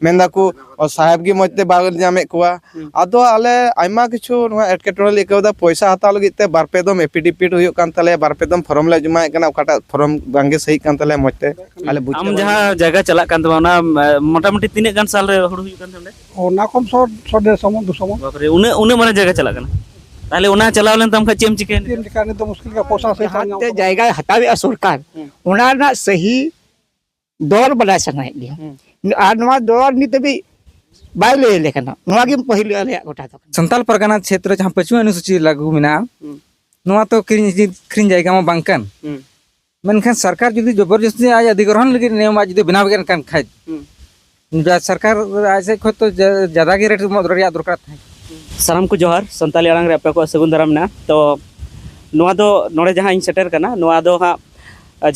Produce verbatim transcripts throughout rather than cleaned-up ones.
ᱢᱮᱱ ᱫᱟᱠᱚ, "ᱚ, ᱥᱟᱦᱮᱵᱽ ᱜᱮ ᱢᱚᱡᱽ ᱛᱮ ᱵᱟᱞᱮ ᱧᱟᱢᱮᱫ ᱠᱚᱣᱟ᱾" ᱦᱩᱸ᱾ ᱟᱫᱚ ᱟᱞᱮ ᱟᱭᱢᱟ ᱠᱤᱪᱷᱩ ᱱᱚᱣᱟ ᱮᱴᱠᱮᱴᱚᱬᱮ ᱞᱮ ᱟᱹᱭᱠᱟᱹᱣ ᱮᱫᱟ, ᱯᱚᱭᱥᱟ ᱦᱟᱛᱟᱣ ᱞᱟᱹᱜᱤᱫ ᱛᱮ ᱵᱟᱨ ᱯᱮ ᱫᱚᱢ ᱮᱯᱤᱰᱤᱯᱤᱰ ᱦᱩᱭᱩᱜ ᱠᱟᱱ ᱛᱟᱞᱮᱭᱟ, ᱵᱟᱨ ᱯᱮ ᱫᱚᱢ ᱯᱷᱚᱨᱚᱢ ᱞᱮ ᱡᱚᱢᱟᱭᱮᱫ ᱠᱟᱱᱟ, ᱚᱠᱟᱴᱟᱜ ᱯᱷᱚᱨᱚᱢ ᱵᱟᱝᱜᱮ ᱥᱟᱹᱦᱤᱜ ᱠᱟᱱ ᱛᱟᱞᱮᱭᱟ ᱢᱚᱡᱽ ᱛᱮ᱾ ᱟᱞᱮ ᱵᱩᱡᱽ ᱟᱢ ᱠᱟᱫᱟ᱾ ᱡᱟᱦᱟᱸ ᱡᱟᱭᱜᱟ ᱪᱟᱞᱟᱜ ᱠᱟᱱ ᱛᱟᱢᱟ, ᱚᱱᱟ, ᱮ, ᱢᱚᱴᱟᱢᱩᱴᱤ ᱛᱤᱱᱟᱹᱜ ᱜᱟᱱ ᱥᱟᱞ ᱨᱮ ᱦᱩᱲᱩ ᱦᱩᱭᱩᱜ ᱠᱟᱱ ᱛᱟᱢᱟ ᱚᱸᱰᱮ? ᱚᱱᱟ ᱠᱚᱢ ᱥᱚ, ᱥᱚ ᱰᱮᱲᱥᱚ ᱢᱚᱱ, ᱫᱩᱥᱚ ᱢᱚᱱ᱾ ᱵᱟᱯᱨᱮ, ᱩᱱᱟᱹᱜ, ᱩᱱᱟᱹᱜ ᱢᱟᱨᱟᱝ ᱡᱟᱭᱜᱟ ᱪᱟᱞᱟᱜ ᱠᱟᱱᱟ? ᱛᱟᱦᱞᱮ ᱚᱱᱟ ᱪᱟᱞᱟᱣ ᱞᱮᱱ ᱛᱟᱢ ᱠᱷᱟᱡ ᱪᱮᱫ ᱮᱢ ᱪᱤᱠᱟᱹᱭᱟ? ᱪᱮᱫ ᱮᱢ ᱪᱤᱠᱟᱹᱭᱟ? ᱱᱤᱛ ᱫᱚ ᱢᱩᱥᱠᱤᱞ ᱜᱮᱭᱟ, ᱯᱚᱭᱥᱟ ᱥᱮ ᱡᱟᱦᱟᱸ ᱵᱟᱝ ᱛᱮ ᱧᱟᱢᱚᱜ ᱠᱟᱱᱟ᱾ ᱡᱟᱭᱜᱟᱭ ᱦᱟᱛᱟᱣᱮᱜᱼᱟ ᱥᱚᱨᱠᱟᱨ, ᱦᱩᱸ᱾ ᱚᱱᱟ ᱨᱮᱱᱟᱜ ᱥᱟᱹᱦᱤ ᱫᱚᱨ ᱵᱟᱰᱟᱭ ᱥᱟᱱᱟᱭᱮᱫ ᱞᱤᱧᱟ᱾ ᱦᱩᱸ᱾ ᱟᱨ ᱱᱚᱣᱟ ᱫᱚᱨ ᱱᱤᱛ ᱦᱟᱹᱵᱤᱡ ᱵᱟᱭ ᱞᱟᱹᱭ ᱟᱞᱮ ᱠᱟᱱᱟ᱾ ᱱᱚᱣᱟ ᱜᱮ ᱯᱟᱹᱦᱤᱞ ᱟᱞᱮᱭᱟᱜ ᱜᱚᱴᱟ ᱫᱚ ᱠᱟᱱᱟ᱾ ᱥᱟᱱᱛᱟᱞ ᱯᱟᱨᱜᱟᱱᱟ ᱪᱷᱮᱛᱨᱚ ᱡᱟᱦᱟᱸ ᱯᱟᱹᱪᱷᱩᱣᱟᱹ ᱚᱱᱩᱥᱩᱪᱤ ᱞᱟᱹᱜᱩ ᱢᱮᱱᱟᱜᱼᱟ, ᱦᱩᱸ᱾ ᱱᱚᱣᱟ ᱛᱚ ᱠᱤᱨᱤᱧ ᱟᱹᱠᱷᱨᱤᱧ ᱡᱟᱭᱜᱟ ᱢᱟ ᱵᱟᱝ ᱠᱟᱱ᱾ ᱦᱩᱸ᱾ ᱢᱮᱱᱠᱷᱟᱱ ᱥᱚᱨᱠᱟᱨ ᱡᱩᱫᱤ ᱡᱚᱵᱚᱨᱡᱚᱥᱛᱤ ᱟᱡ ᱚᱫᱷᱤᱜᱨᱚᱦᱚᱱ ᱞᱟᱹᱜᱤᱫ ᱱᱤᱭᱚᱢ ᱟᱡ ᱡᱩᱫᱤ ᱵᱮᱱᱟᱣ ᱠᱮᱫ ᱠᱷᱟᱱ, ᱦᱩᱸ᱾ ᱡᱟ-, ᱥᱚᱨᱠᱟᱨ ᱟᱡ ᱥᱮᱫ ᱠᱷᱚᱱ ᱛᱚ ᱡᱟ-, ᱡᱟᱫᱟ ᱜᱮ ᱨᱮᱴ ᱮᱢᱚᱜ ᱨᱮᱭᱟᱜ ᱫᱚᱨᱠᱟᱨ ᱛᱟᱦᱮᱸ᱾ ᱥᱟᱱᱟᱢ ᱠᱚ ᱡᱚᱦᱟᱨ, ᱥᱟᱱᱛᱟᱞᱤ ᱟᱲᱟᱝ ᱨᱮ ᱟᱯᱮ ᱠᱚᱣᱟᱜ ᱥᱟᱹᱜᱩᱱ ᱫᱟᱨᱟᱢ ᱢᱮᱱᱟᱜᱼᱟ᱾ ᱛᱚ, ᱱᱚᱣᱟ ᱫᱚ ᱱᱚᱰᱮ ᱡᱟᱦᱟᱸ ᱤᱧ ᱥᱮᱴᱮᱨ ᱠᱟᱱᱟ, ᱱᱚᱣᱟ ᱫᱚ ᱦᱟᱸᱜ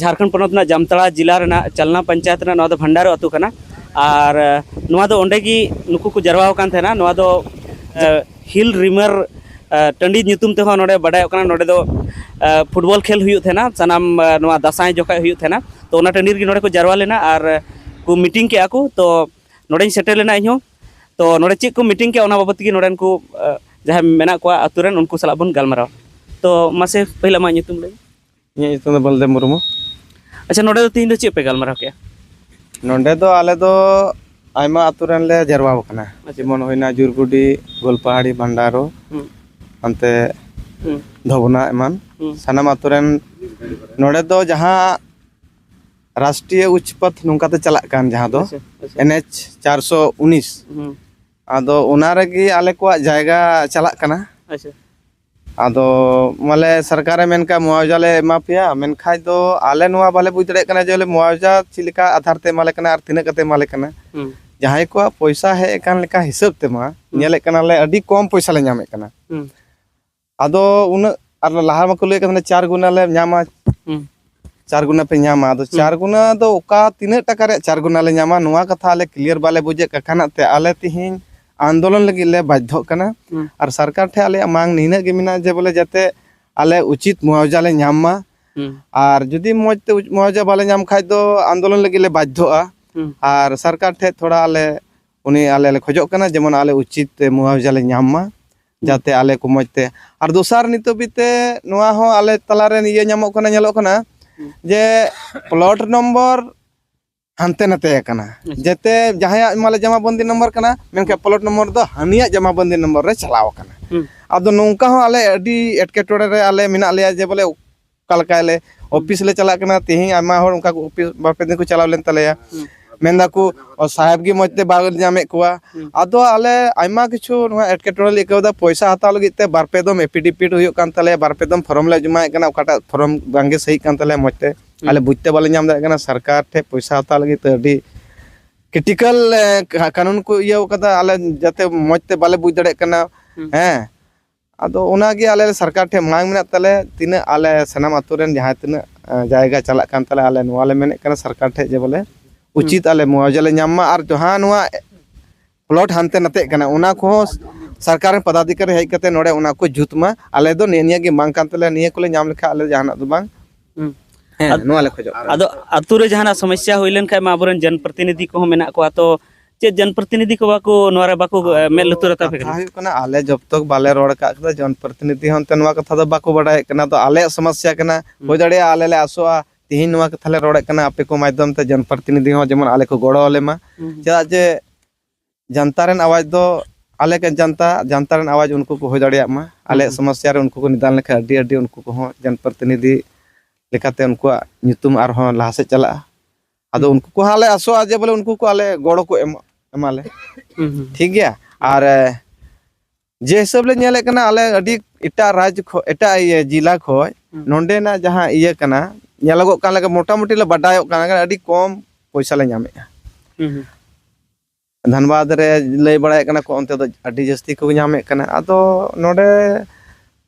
ᱡᱷᱟᱲᱠᱷᱚᱸᱰ ᱯᱚᱱᱚᱛ ᱨᱮᱱᱟᱜ ᱡᱟᱢᱛᱟᱲᱟ ᱡᱮᱞᱟ ᱨᱮᱱᱟᱜ ᱪᱟᱞᱱᱟ ᱯᱚᱧᱪᱟᱭᱮᱛ ᱨᱮᱱᱟᱜ ᱱᱚᱣᱟ ᱫᱚ ᱵᱷᱟᱱᱰᱟᱨᱚ ᱟᱹᱛᱩ ᱠᱟᱱᱟ᱾ ᱟᱨ, ᱱᱚᱣᱟ ᱫᱚ ᱚᱸᱰᱮ ᱜᱮ ᱱᱩᱠᱩ ᱠᱚ ᱡᱟᱨᱣᱟ ᱟᱠᱟᱱ ᱛᱟᱦᱮᱱᱟ᱾ ᱱᱚᱣᱟ ᱫᱚ, ᱦᱤᱞ ᱨᱤᱢᱟᱨ ᱴᱟᱺᱰᱤ ᱧᱩᱛᱩᱢ ᱛᱮᱦᱚᱸ ᱱᱚᱰᱮ ᱵᱟᱰᱟᱭᱚᱜ ᱠᱟᱱᱟ᱾ ᱱᱚᱰᱮ ᱫᱚ ᱯᱷᱩᱴᱵᱚᱞ ᱠᱷᱮᱞ ᱦᱩᱭᱩᱜ ᱛᱟᱦᱮᱱᱟ, ᱥᱟᱱᱟᱢ ᱱᱚᱣᱟ ᱫᱟᱸᱥᱟᱭ ᱡᱚᱠᱷᱟᱡ ᱦᱩᱭᱩᱜ ᱛᱟᱦᱮᱱᱟ᱾ ᱛᱚ, ᱚᱱᱟ ᱴᱟᱺᱰᱤ ᱨᱮᱜᱮ ᱱᱚᱰᱮ ᱠᱚ ᱡᱟᱨᱣᱟ ᱞᱮᱱᱟ ᱟᱨ ᱠᱚ ᱢᱤᱴᱤᱝ ᱠᱮᱜᱼᱟ ᱠᱚ᱾ ᱛᱚ, ᱱᱚᱰᱮᱧ ᱥᱮᱴᱮᱨ ᱞᱮᱱᱟ ᱤᱧᱦᱚᱸ᱾ ᱛᱚ, ᱱᱚᱰᱮ ᱪᱮᱫ ᱠᱚ ᱢᱤᱴᱤᱝ ᱠᱮᱜᱼᱟ, ᱚᱱᱟ ᱵᱟᱵᱚᱫ ᱛᱮᱜᱮ ᱱᱚᱰᱮᱱ ᱠᱚ ᱡᱟᱦᱟᱸᱭ ᱢᱮᱱᱟᱜ ᱠᱚᱣᱟ ᱟᱛᱳ ᱨᱮᱱ, ᱩᱱᱠᱩ ᱥᱟᱞᱟᱜ ᱵᱚᱱ ᱜᱟᱞᱢᱟᱨᱟᱣᱟ᱾ ᱛᱚ, ᱢᱟᱥᱮ ᱯᱟᱹᱦᱤᱞ ᱟᱢᱟᱜ ᱧᱩᱛᱩᱢ ᱞᱟᱹᱭ ᱢᱮ᱾ ᱤᱧᱟᱹᱜ ᱧᱩᱛᱩᱢ ᱫᱚ ᱵᱚᱞᱫᱮᱵ ᱢᱩᱨᱢᱩ᱾ ᱟᱪᱪᱷᱟ, ᱱᱚᱰᱮ ᱫᱚ ᱛᱤᱦᱤᱧ ᱫᱚ ᱪᱮᱫ ᱯᱮ ᱜᱟᱞᱢᱟᱨᱟᱣ ᱠᱮᱜᱼᱟ? ᱱᱚᱰᱮ ᱫᱚ ᱟᱞᱮ ᱫᱚ ᱟᱭᱢᱟ ᱟᱛᱳ ᱨᱮᱱ ᱞᱮ ᱡᱟᱨᱣᱟ ᱟᱠᱟᱱᱟ᱾ ᱟᱪᱪᱷᱟ᱾ ᱡᱮᱢᱚᱱ ᱦᱩᱭᱱᱟ ᱡᱩᱨᱜᱩᱰᱤ, ᱜᱳᱞᱯᱟᱦᱟᱲᱤ, ᱵᱷᱟᱱᱰᱟᱨᱚ, ᱦᱩᱸ᱾ ᱦᱟᱱᱛᱮ ᱦᱩᱸ᱾ ᱫᱷᱚᱵᱚᱱᱟ ᱮᱢᱟᱱ᱾ ᱦᱩᱸ᱾ ᱥᱟᱱᱟᱢ ᱟᱛᱳ ᱨᱮᱱ ᱱᱚᱰᱮ ᱫᱚ ᱡᱟᱦᱟᱸ ᱨᱟᱥᱴᱨᱤᱭᱚ ᱩᱪᱪ ᱯᱚᱛᱷ ᱱᱚᱝᱠᱟᱛᱮ ᱪᱟᱞᱟᱜ ᱠᱟᱱ, ᱡᱟᱦᱟᱸ ᱫᱚ ᱟᱪᱪᱷᱟ, ᱟᱪᱪᱷᱟ᱾ ᱮᱱ ᱮᱭᱤᱪ ᱪᱟᱨᱥᱚ ᱩᱱᱤᱥ᱾ ᱦᱩᱸ᱾ ᱟᱫᱚ ᱚᱱᱟ ᱨᱮᱜᱮ ᱟᱞᱮ ᱠᱚᱣᱟᱜ ᱡᱟᱭᱜᱟ ᱪᱟᱞᱟᱜ ᱠᱟᱱᱟ᱾ ᱟᱪᱪᱷᱟ᱾ ᱟᱫᱚ ᱢᱟᱞᱮ ᱥᱚᱨᱠᱟᱨᱮ ᱢᱮᱱ ᱠᱟᱜ ᱢᱩᱣᱟᱣᱡᱟ ᱞᱮ ᱮᱢᱟ ᱯᱮᱭᱟ, ᱢᱮᱱᱠᱷᱟᱡ ᱫᱚ ᱟᱞᱮ ᱱᱚᱣᱟ ᱵᱟᱞᱮ ᱵᱩᱡᱽ ᱫᱟᱲᱮᱭᱟᱜ ᱠᱟᱱᱟ ᱡᱮ ᱵᱚᱞᱮ ᱢᱩᱣᱟᱣᱡᱟ ᱪᱮᱫ ᱞᱮᱠᱟ ᱟᱫᱷᱟᱨ ᱛᱮ ᱮᱢᱟ ᱞᱮ ᱠᱟᱱᱟ ᱟᱨ ᱛᱤᱱᱟᱹᱜ ᱠᱟᱛᱮ ᱮᱢᱟ ᱞᱮ ᱠᱟᱱᱟ᱾ ᱦᱩᱸ᱾ ᱡᱟᱦᱟᱸᱭ ᱠᱚᱣᱟᱜ ᱯᱚᱭᱥᱟ ᱦᱮᱡ ᱟᱠᱟᱱ ᱞᱮᱠᱟ ᱦᱤᱥᱟᱹᱵ ᱛᱮᱢᱟ ᱦᱩᱸ᱾ ᱧᱮᱞᱮᱫ ᱠᱟᱱᱟᱞᱮ ᱟᱹᱰᱤ ᱠᱚᱢ ᱯᱚᱭᱥᱟ ᱞᱮ ᱧᱟᱢᱮᱫ ᱠᱟᱱᱟ᱾ ᱦᱩᱸ᱾ ᱟᱫᱚ ᱩᱱᱟᱹᱜ ᱟᱨ ᱞᱟᱦᱟ ᱢᱟᱠᱚ ᱞᱟᱹᱭ ᱠᱟᱱ ᱛᱟᱦᱮᱱᱟ ᱪᱟᱨ ᱜᱩᱱᱟ ᱞᱮ ᱧᱟᱢᱟ, ᱦᱩᱸ᱾ ᱪᱟᱨ ᱜᱩᱱᱟ ᱯᱮ ᱧᱟᱢᱟ᱾ ᱟᱫᱚ ᱦᱩᱸ᱾ ᱪᱟᱨ ᱜᱩᱱᱟ ᱫᱚ ᱚᱠᱟ ᱛᱤᱱᱟᱹᱜ ᱴᱟᱠᱟ ᱨᱮᱭᱟᱜ ᱪᱟᱨ ᱜᱩᱱᱟ ᱞᱮ ᱧᱟᱢᱟ, ᱱᱚᱣᱟ ᱠᱟᱛᱷᱟ ᱟᱞᱮ ᱠᱞᱤᱭᱟᱨ ᱵᱟᱞᱮ ᱵᱩᱡᱮᱫ ᱠᱟᱱ ᱠᱷᱟᱱ ᱛᱮ ᱟᱞᱮ ᱛᱤᱦᱤᱧ ᱟᱱᱫᱳᱞᱚᱱ ᱞᱟᱹᱜᱤᱫ ᱞᱮ ᱵᱟᱫᱽᱫᱷᱚᱜ ᱠᱟᱱᱟ᱾ ᱦᱩᱸ᱾ ᱟᱨ ᱥᱚᱨᱠᱟᱨ ᱴᱷᱮᱱ ᱟᱞᱮᱭᱟᱜ ᱢᱟᱝ ᱱᱤᱱᱟᱹᱜ ᱜᱮ ᱢᱮᱱᱟᱜᱼᱟ ᱡᱮ ᱵᱚᱞᱮ ᱡᱟᱛᱮ ᱟᱞᱮ ᱩᱪᱤᱛ ᱢᱩᱣᱟᱣᱡᱟ ᱞᱮ ᱧᱟᱢ ᱢᱟ᱾ ᱦᱩᱸ᱾ ᱟᱨ ᱡᱩᱫᱤ ᱢᱚᱡᱽ ᱛᱮ ᱩᱪ-, ᱢᱩᱣᱟᱣᱡᱟ ᱵᱟᱞᱮ ᱧᱟᱢ ᱠᱷᱟᱡ ᱫᱚ ᱟᱱᱫᱳᱞᱚᱱ ᱞᱟᱹᱜᱤᱫ ᱞᱮ ᱵᱟᱫᱽᱫᱷᱚᱜᱼᱟ᱾ ᱦᱩᱸ᱾ ᱟᱨ ᱥᱚᱨᱠᱟᱨ ᱴᱷᱮᱡ ᱛᱷᱚᱲᱟ ᱟᱞᱮ, ᱩᱱᱤ ᱟᱞᱮ ᱞᱮ ᱠᱷᱚᱡᱚᱜ ᱠᱟᱱᱟ, ᱡᱮᱢᱚᱱ ᱟᱞᱮ ᱩᱪᱤᱛ ᱛᱮ ᱢᱩᱟᱣᱡᱟ ᱞᱮ ᱧᱟᱢ ᱢᱟ, ᱦᱩᱸ᱾ ᱡᱟᱛᱮ ᱟᱞᱮ ᱠᱚ ᱢᱚᱡᱽ ᱛᱮ᱾ ᱟᱨ ᱫᱚᱥᱟᱨ ᱱᱤᱛᱚᱜ ᱵᱤᱛᱮ ᱱᱚᱣᱟ ᱦᱚᱸ ᱟᱞᱮ ᱛᱟᱞᱟᱨᱮ ᱤᱭᱟᱹ ᱧᱟᱢᱚᱜ ᱠᱟᱱᱟ, ᱧᱮᱞᱚᱜ ᱠᱟᱱᱟ ᱦᱩᱸ᱾ ᱡᱮ ᱯᱞᱚᱴ ᱱᱚᱢᱵᱚᱨ ᱦᱟᱱᱛᱮ ᱱᱟᱛᱮ ᱟᱠᱟᱱᱟ᱾ ᱟᱪᱪᱷᱟ᱾ ᱡᱟᱛᱮ ᱡᱟᱦᱟᱸᱭᱟᱜ ᱢᱟᱞᱮ ᱡᱟᱢᱟᱵᱚᱱᱫᱤ ᱱᱚᱢᱵᱚᱨ ᱠᱟᱱᱟ, ᱢᱮᱱᱠᱷᱟᱱ ᱯᱞᱚᱴ ᱱᱚᱢᱵᱚᱨ ᱫᱚ ᱦᱟᱹᱱᱤᱭᱟᱜ ᱡᱟᱢᱟᱵᱚᱱᱫᱤ ᱱᱚᱢᱵᱚᱨ ᱨᱮ ᱪᱟᱞᱟᱣ ᱟᱠᱟᱱᱟ᱾ ᱦᱩᱸ᱾ ᱟᱫᱚ ᱱᱚᱝᱠᱟ ᱦᱚᱸ ᱟᱞᱮ ᱟᱹᱰᱤ ᱮᱴᱠᱮᱴᱚᱬᱮ ᱨᱮ ᱟᱞᱮ ᱢᱮᱱᱟᱜ ᱞᱮᱭᱟ, ᱡᱮ ᱵᱚᱞᱮ ᱚᱠᱟ ᱞᱮᱠᱟᱭᱟᱞᱮ? ᱦᱩᱸ᱾ ᱚᱯᱷᱤᱥ ᱞᱮ ᱪᱟᱞᱟᱜ ᱠᱟᱱᱟ, ᱛᱮᱦᱮᱧ ᱟᱭᱢᱟ ᱦᱚᱲ ᱚᱱᱠᱟ ᱠᱚ ᱚᱯᱷᱤᱥ ᱵᱟᱨ ᱯᱮ ᱫᱤᱱ ᱠᱚ ᱪᱟᱞᱟᱣ ᱞᱮᱱ ᱛᱟᱞᱮᱭᱟ᱾ ᱦᱩᱸ᱾ ᱢᱮᱱ ᱫᱟᱠᱚ, "ᱚ, ᱥᱟᱦᱮᱵᱽ ᱜᱮ ᱢᱚᱡᱽ ᱛᱮ ᱵᱟᱞᱮ ᱧᱟᱢᱮᱫ ᱠᱚᱣᱟ᱾" ᱦᱩᱸ᱾ ᱟᱫᱚ ᱟᱞᱮ ᱟᱭᱢᱟ ᱠᱤᱪᱷᱩ ᱱᱚᱣᱟ ᱮᱴᱠᱮᱴᱚᱬᱮ ᱞᱮ ᱟᱹᱭᱠᱟᱹᱣ ᱮᱫᱟ, ᱯᱚᱭᱥᱟ ᱦᱟᱛᱟᱣ ᱞᱟᱹᱜᱤᱫ ᱛᱮ ᱵᱟᱨ ᱯᱮ ᱫᱚᱢ ᱮᱯᱤᱰᱤᱯᱤᱰ ᱦᱩᱭᱩᱜ ᱠᱟᱱ ᱛᱟᱞᱮᱭᱟ, ᱵᱟᱨ ᱯᱮ ᱫᱚᱢ ᱯᱷᱚᱨᱚᱢ ᱞᱮ ᱡᱚᱢᱟᱭᱮᱫ ᱠᱟᱱᱟ, ᱚᱠᱟᱴᱟᱜ ᱯᱷᱚᱨᱚᱢ ᱵᱟᱝᱜᱮ ᱥᱟᱹᱦᱤᱜ ᱠᱟᱱ ᱛᱟᱞᱮᱭᱟ ᱢᱚᱡᱽ ᱛᱮ᱾ ᱦᱩᱸ᱾ ᱟᱞᱮ ᱵᱩᱡᱽ ᱛᱮ ᱵᱟᱞᱮ ᱧᱟᱢ ᱫᱟᱲᱮᱭᱟᱜ ᱠᱟᱱᱟ, ᱥᱚᱨᱠᱟᱨ ᱴᱷᱮᱱ ᱯᱚᱭᱥᱟ ᱦᱟᱛᱟᱣ ᱞᱟᱹᱜᱤᱫ ᱛᱮ ᱟᱹᱰᱤ ᱠᱨᱤᱴᱤᱠᱟᱞ, ᱮ, ᱠᱟ-, ᱠᱟᱹᱱᱩᱱ ᱠᱚ ᱤᱭᱟᱹ ᱟᱠᱟᱫᱟ, ᱟᱞᱮ ᱡᱟᱛᱮ ᱢᱚᱡᱽ ᱛᱮ ᱵᱟᱞᱮ ᱵᱩᱡᱽ ᱫᱟᱲᱮᱭᱟᱜ ᱠᱟᱱᱟ᱾ ᱦᱩᱸ᱾ ᱦᱮᱸ, ᱟᱫᱚ ᱚᱱᱟᱜᱮ ᱟᱞᱮ ᱥᱚᱨᱠᱟᱨ ᱴᱷᱮᱱ ᱢᱟᱝ ᱢᱮᱱᱟᱜ ᱛᱟᱞᱮ, ᱛᱤᱱᱟᱹᱜ ᱟᱞᱮ ᱥᱟᱱᱟᱢ ᱟᱛᱳ ᱨᱮᱱ ᱡᱟᱦᱟᱸ ᱛᱤᱱᱟᱹᱜ, ᱮ, ᱡᱟᱭᱜᱟ ᱪᱟᱞᱟᱜ ᱠᱟᱱ ᱛᱟᱞᱮ, ᱟᱞᱮ ᱱᱚᱣᱟ ᱞᱮ ᱢᱮᱱᱮᱫ ᱠᱟᱱᱟ ᱥᱚᱨᱠᱟᱨ ᱴᱷᱮᱱ ᱡᱮ ᱵᱚᱞᱮ ᱦᱩᱸ᱾ ᱩᱪᱤᱛ ᱟᱞᱮ ᱢᱩᱟᱣᱡᱟ ᱞᱮ ᱧᱟᱢ ᱢᱟ, ᱟᱨ ᱡᱟᱦᱟᱸ ᱱᱚᱣᱟ ᱯᱞᱚᱴ ᱦᱟᱱᱛᱮ ᱱᱟᱛᱮᱜ ᱠᱟᱱᱟ, ᱚᱱᱟ ᱠᱚᱦᱚᱸ ᱥᱚᱨᱠᱟᱨ ᱨᱮᱱ ᱯᱚᱫᱟᱫᱷᱤᱠᱟᱨᱤ ᱦᱮᱡ ᱠᱟᱛᱮ ᱱᱚᱰᱮ ᱚᱱᱟ ᱠᱚ ᱡᱩᱛ ᱢᱟ᱾ ᱟᱞᱮ ᱫᱚ ᱱᱤᱭᱟᱹ, ᱱᱤᱭᱟᱹ ᱜᱮ ᱢᱟᱝ ᱠᱟᱱ ᱛᱟᱞᱮᱭᱟ, ᱱᱤᱭᱟᱹ ᱠᱚᱞᱮ ᱧᱟᱢ ᱞᱮᱠᱷᱟᱱ ᱟᱞᱮ ᱡᱟᱦᱟᱱᱟᱜ ᱫᱚ ᱵᱟᱝ᱾ ᱦᱩᱸ᱾ ᱦᱮᱸ, ᱟᱫ-, ᱱᱚᱣᱟ ᱞᱮ ᱠᱷᱚᱡᱚᱜ ᱠᱟᱱᱟ᱾ ᱟᱫᱚ ᱟᱛᱳ ᱨᱮ ᱡᱟᱦᱟᱱᱟᱜ ᱥᱚᱢᱚᱥᱥᱟ ᱦᱩᱭ ᱞᱮᱱᱠᱷᱟᱱ ᱢᱟ ᱟᱵᱚᱨᱮᱱ ᱡᱚᱱᱯᱨᱚᱛᱤᱱᱤᱫᱷᱤ ᱠᱚᱦᱚᱸ ᱢᱮᱱᱟᱜ ᱠᱚᱣᱟ, ᱛᱚ ᱪᱮᱫ ᱡᱚᱱᱯᱨᱚᱛᱤᱱᱤᱫᱷᱤ ᱠᱚ ᱵᱟᱠᱚ ᱱᱚᱣᱟ ᱨᱮ ᱵᱟᱠᱚ, ᱮ, ᱢᱮᱫ ᱞᱩᱛᱩᱨ ᱟᱛᱟ ᱯᱮ ᱠᱟᱛᱷᱟ ᱠᱟᱱᱟ? ᱦᱩᱭᱩᱜ ᱠᱟᱱᱟ, ᱟᱞᱮ ᱡᱚᱵ ᱛᱚᱠ ᱵᱟᱞᱮ ᱨᱚᱲ ᱟᱠᱟᱫ ᱠᱟᱫᱟ, ᱡᱚᱱᱯᱨᱚᱛᱤᱱᱤᱫᱷᱤ ᱦᱚᱸ ᱮᱱᱛᱮ ᱱᱚᱣᱟ ᱠᱟᱛᱷᱟ ᱫᱚ ᱵᱟᱠᱚ ᱵᱟᱰᱟᱭᱮᱫ ᱠᱟᱱᱟ᱾ ᱟᱫᱚ ᱟᱞᱮᱭᱟᱜ ᱥᱚᱢᱚᱥᱥᱟ ᱠᱟᱱᱟ, ᱦᱩᱸ᱾ ᱦᱩᱭ ᱫᱟᱲᱮᱭᱟᱜᱼᱟ ᱟᱞᱮ ᱞᱮ ᱟᱥᱚᱜᱼᱟ, ᱛᱤᱦᱤᱧ ᱱᱚᱣᱟ ᱠᱟᱛᱷᱟ ᱞᱮ ᱨᱚᱲᱮᱫ ᱠᱟᱱᱟ, ᱟᱯᱮ ᱠᱚ ᱢᱟᱫᱽᱫᱷᱚᱢ ᱛᱮ ᱡᱚᱱᱯᱨᱚᱛᱤᱱᱤᱫᱷᱤ ᱦᱚᱸ ᱡᱮᱢᱚᱱ ᱟᱞᱮ ᱠᱚ ᱜᱚᱲᱚ ᱟᱞᱮ ᱢᱟ᱾ ᱦᱩᱸ᱾ ᱪᱮᱫᱟᱜ ᱡᱮ ᱡᱟᱱᱛᱟ ᱨᱮᱱ ᱟᱣᱟᱡᱽ ᱫᱚ ᱟᱞᱮ ᱠᱟᱱ ᱡᱟᱱᱛᱟ, ᱡᱟᱱᱛᱟ ᱨᱮᱱ ᱟᱣᱟᱡᱽ ᱩᱱᱠᱩ ᱠᱚ ᱦᱩᱭ ᱫᱟᱲᱮᱭᱟᱜ ᱢᱟ᱾ ᱟᱞᱮᱭᱟᱜ ᱦᱩᱸ᱾ ᱥᱚᱢᱚᱥᱥᱟ ᱨᱮ ᱩᱱᱠᱩ ᱠᱚ ᱱᱤᱫᱟᱱ ᱞᱮᱠᱷᱟᱱ ᱟᱹᱰᱤ, ᱟᱹᱰᱤ ᱩᱱᱠᱩ ᱠᱚᱦᱚᱸ ᱡᱚᱱᱯᱨᱚᱛᱤᱱᱤᱫᱷᱤ ᱞᱮᱠᱟᱛᱮ ᱩᱱᱠᱩᱣᱟᱜ ᱧᱩᱛᱩᱢ ᱟᱨᱦᱚᱸ ᱞᱟᱦᱟ ᱥᱮᱫ ᱪᱟᱞᱟᱜᱼᱟ᱾ ᱟᱫᱚ ᱦᱩᱸ᱾ ᱩᱱᱠᱩ ᱠᱚᱦᱚᱸ ᱞᱮ ᱟᱥᱚᱜᱼᱟ ᱡᱮ ᱵᱚᱞᱮ ᱩᱱᱠᱩ ᱠᱚ ᱟᱞᱮ ᱜᱚᱲᱚ ᱠᱚ ᱮᱢ, ᱮᱢᱟᱞᱮ᱾ ᱦᱩᱸ, ᱦᱩᱸ᱾ ᱴᱷᱤᱠ ᱜᱮᱭᱟ? ᱟᱨ, ᱮ, ᱡᱮ ᱦᱤᱥᱟᱹᱵ ᱞᱮ ᱧᱮᱞᱮᱫ ᱠᱟᱱᱟ, ᱟᱞᱮ ᱟᱹᱰᱤ ᱮᱴᱟᱜ ᱨᱟᱡᱽ ᱠᱷᱚ-, ᱮᱴᱟᱜ ᱤᱭᱟᱹ ᱡᱮᱞᱟ ᱠᱷᱚᱡ ᱦᱩᱸ᱾ ᱱᱚᱸᱰᱮᱱᱟᱜ ᱡᱟᱦᱟᱸ ᱤᱭᱟᱹ ᱠᱟᱱᱟ, ᱧᱮᱞᱚᱜᱚᱜ ᱠᱟᱱ ᱞᱮᱠᱟ, ᱢᱚᱴᱟᱢᱩᱴᱤ ᱞᱮ ᱵᱟᱰᱟᱭᱚᱜ ᱠᱟᱱᱟ, ᱟᱹᱰᱤ ᱠᱚᱢ ᱯᱚᱭᱥᱟ ᱞᱮ ᱧᱟᱢᱮᱫᱼᱟ᱾ ᱦᱩᱸ, ᱦᱩᱸ᱾ ᱫᱷᱟᱱᱵᱟᱫᱽ ᱨᱮ ᱞᱟᱹᱭ ᱵᱟᱲᱟᱭᱮᱫ ᱠᱟᱱᱟ ᱠᱚ, ᱚᱱᱛᱮ ᱫᱚ ᱟᱹᱰᱤ ᱡᱟᱹᱥᱛᱤ ᱠᱚ ᱧᱟᱢᱮᱫ ᱠᱟᱱᱟ᱾ ᱟᱫᱚ ᱱᱚᱰᱮ,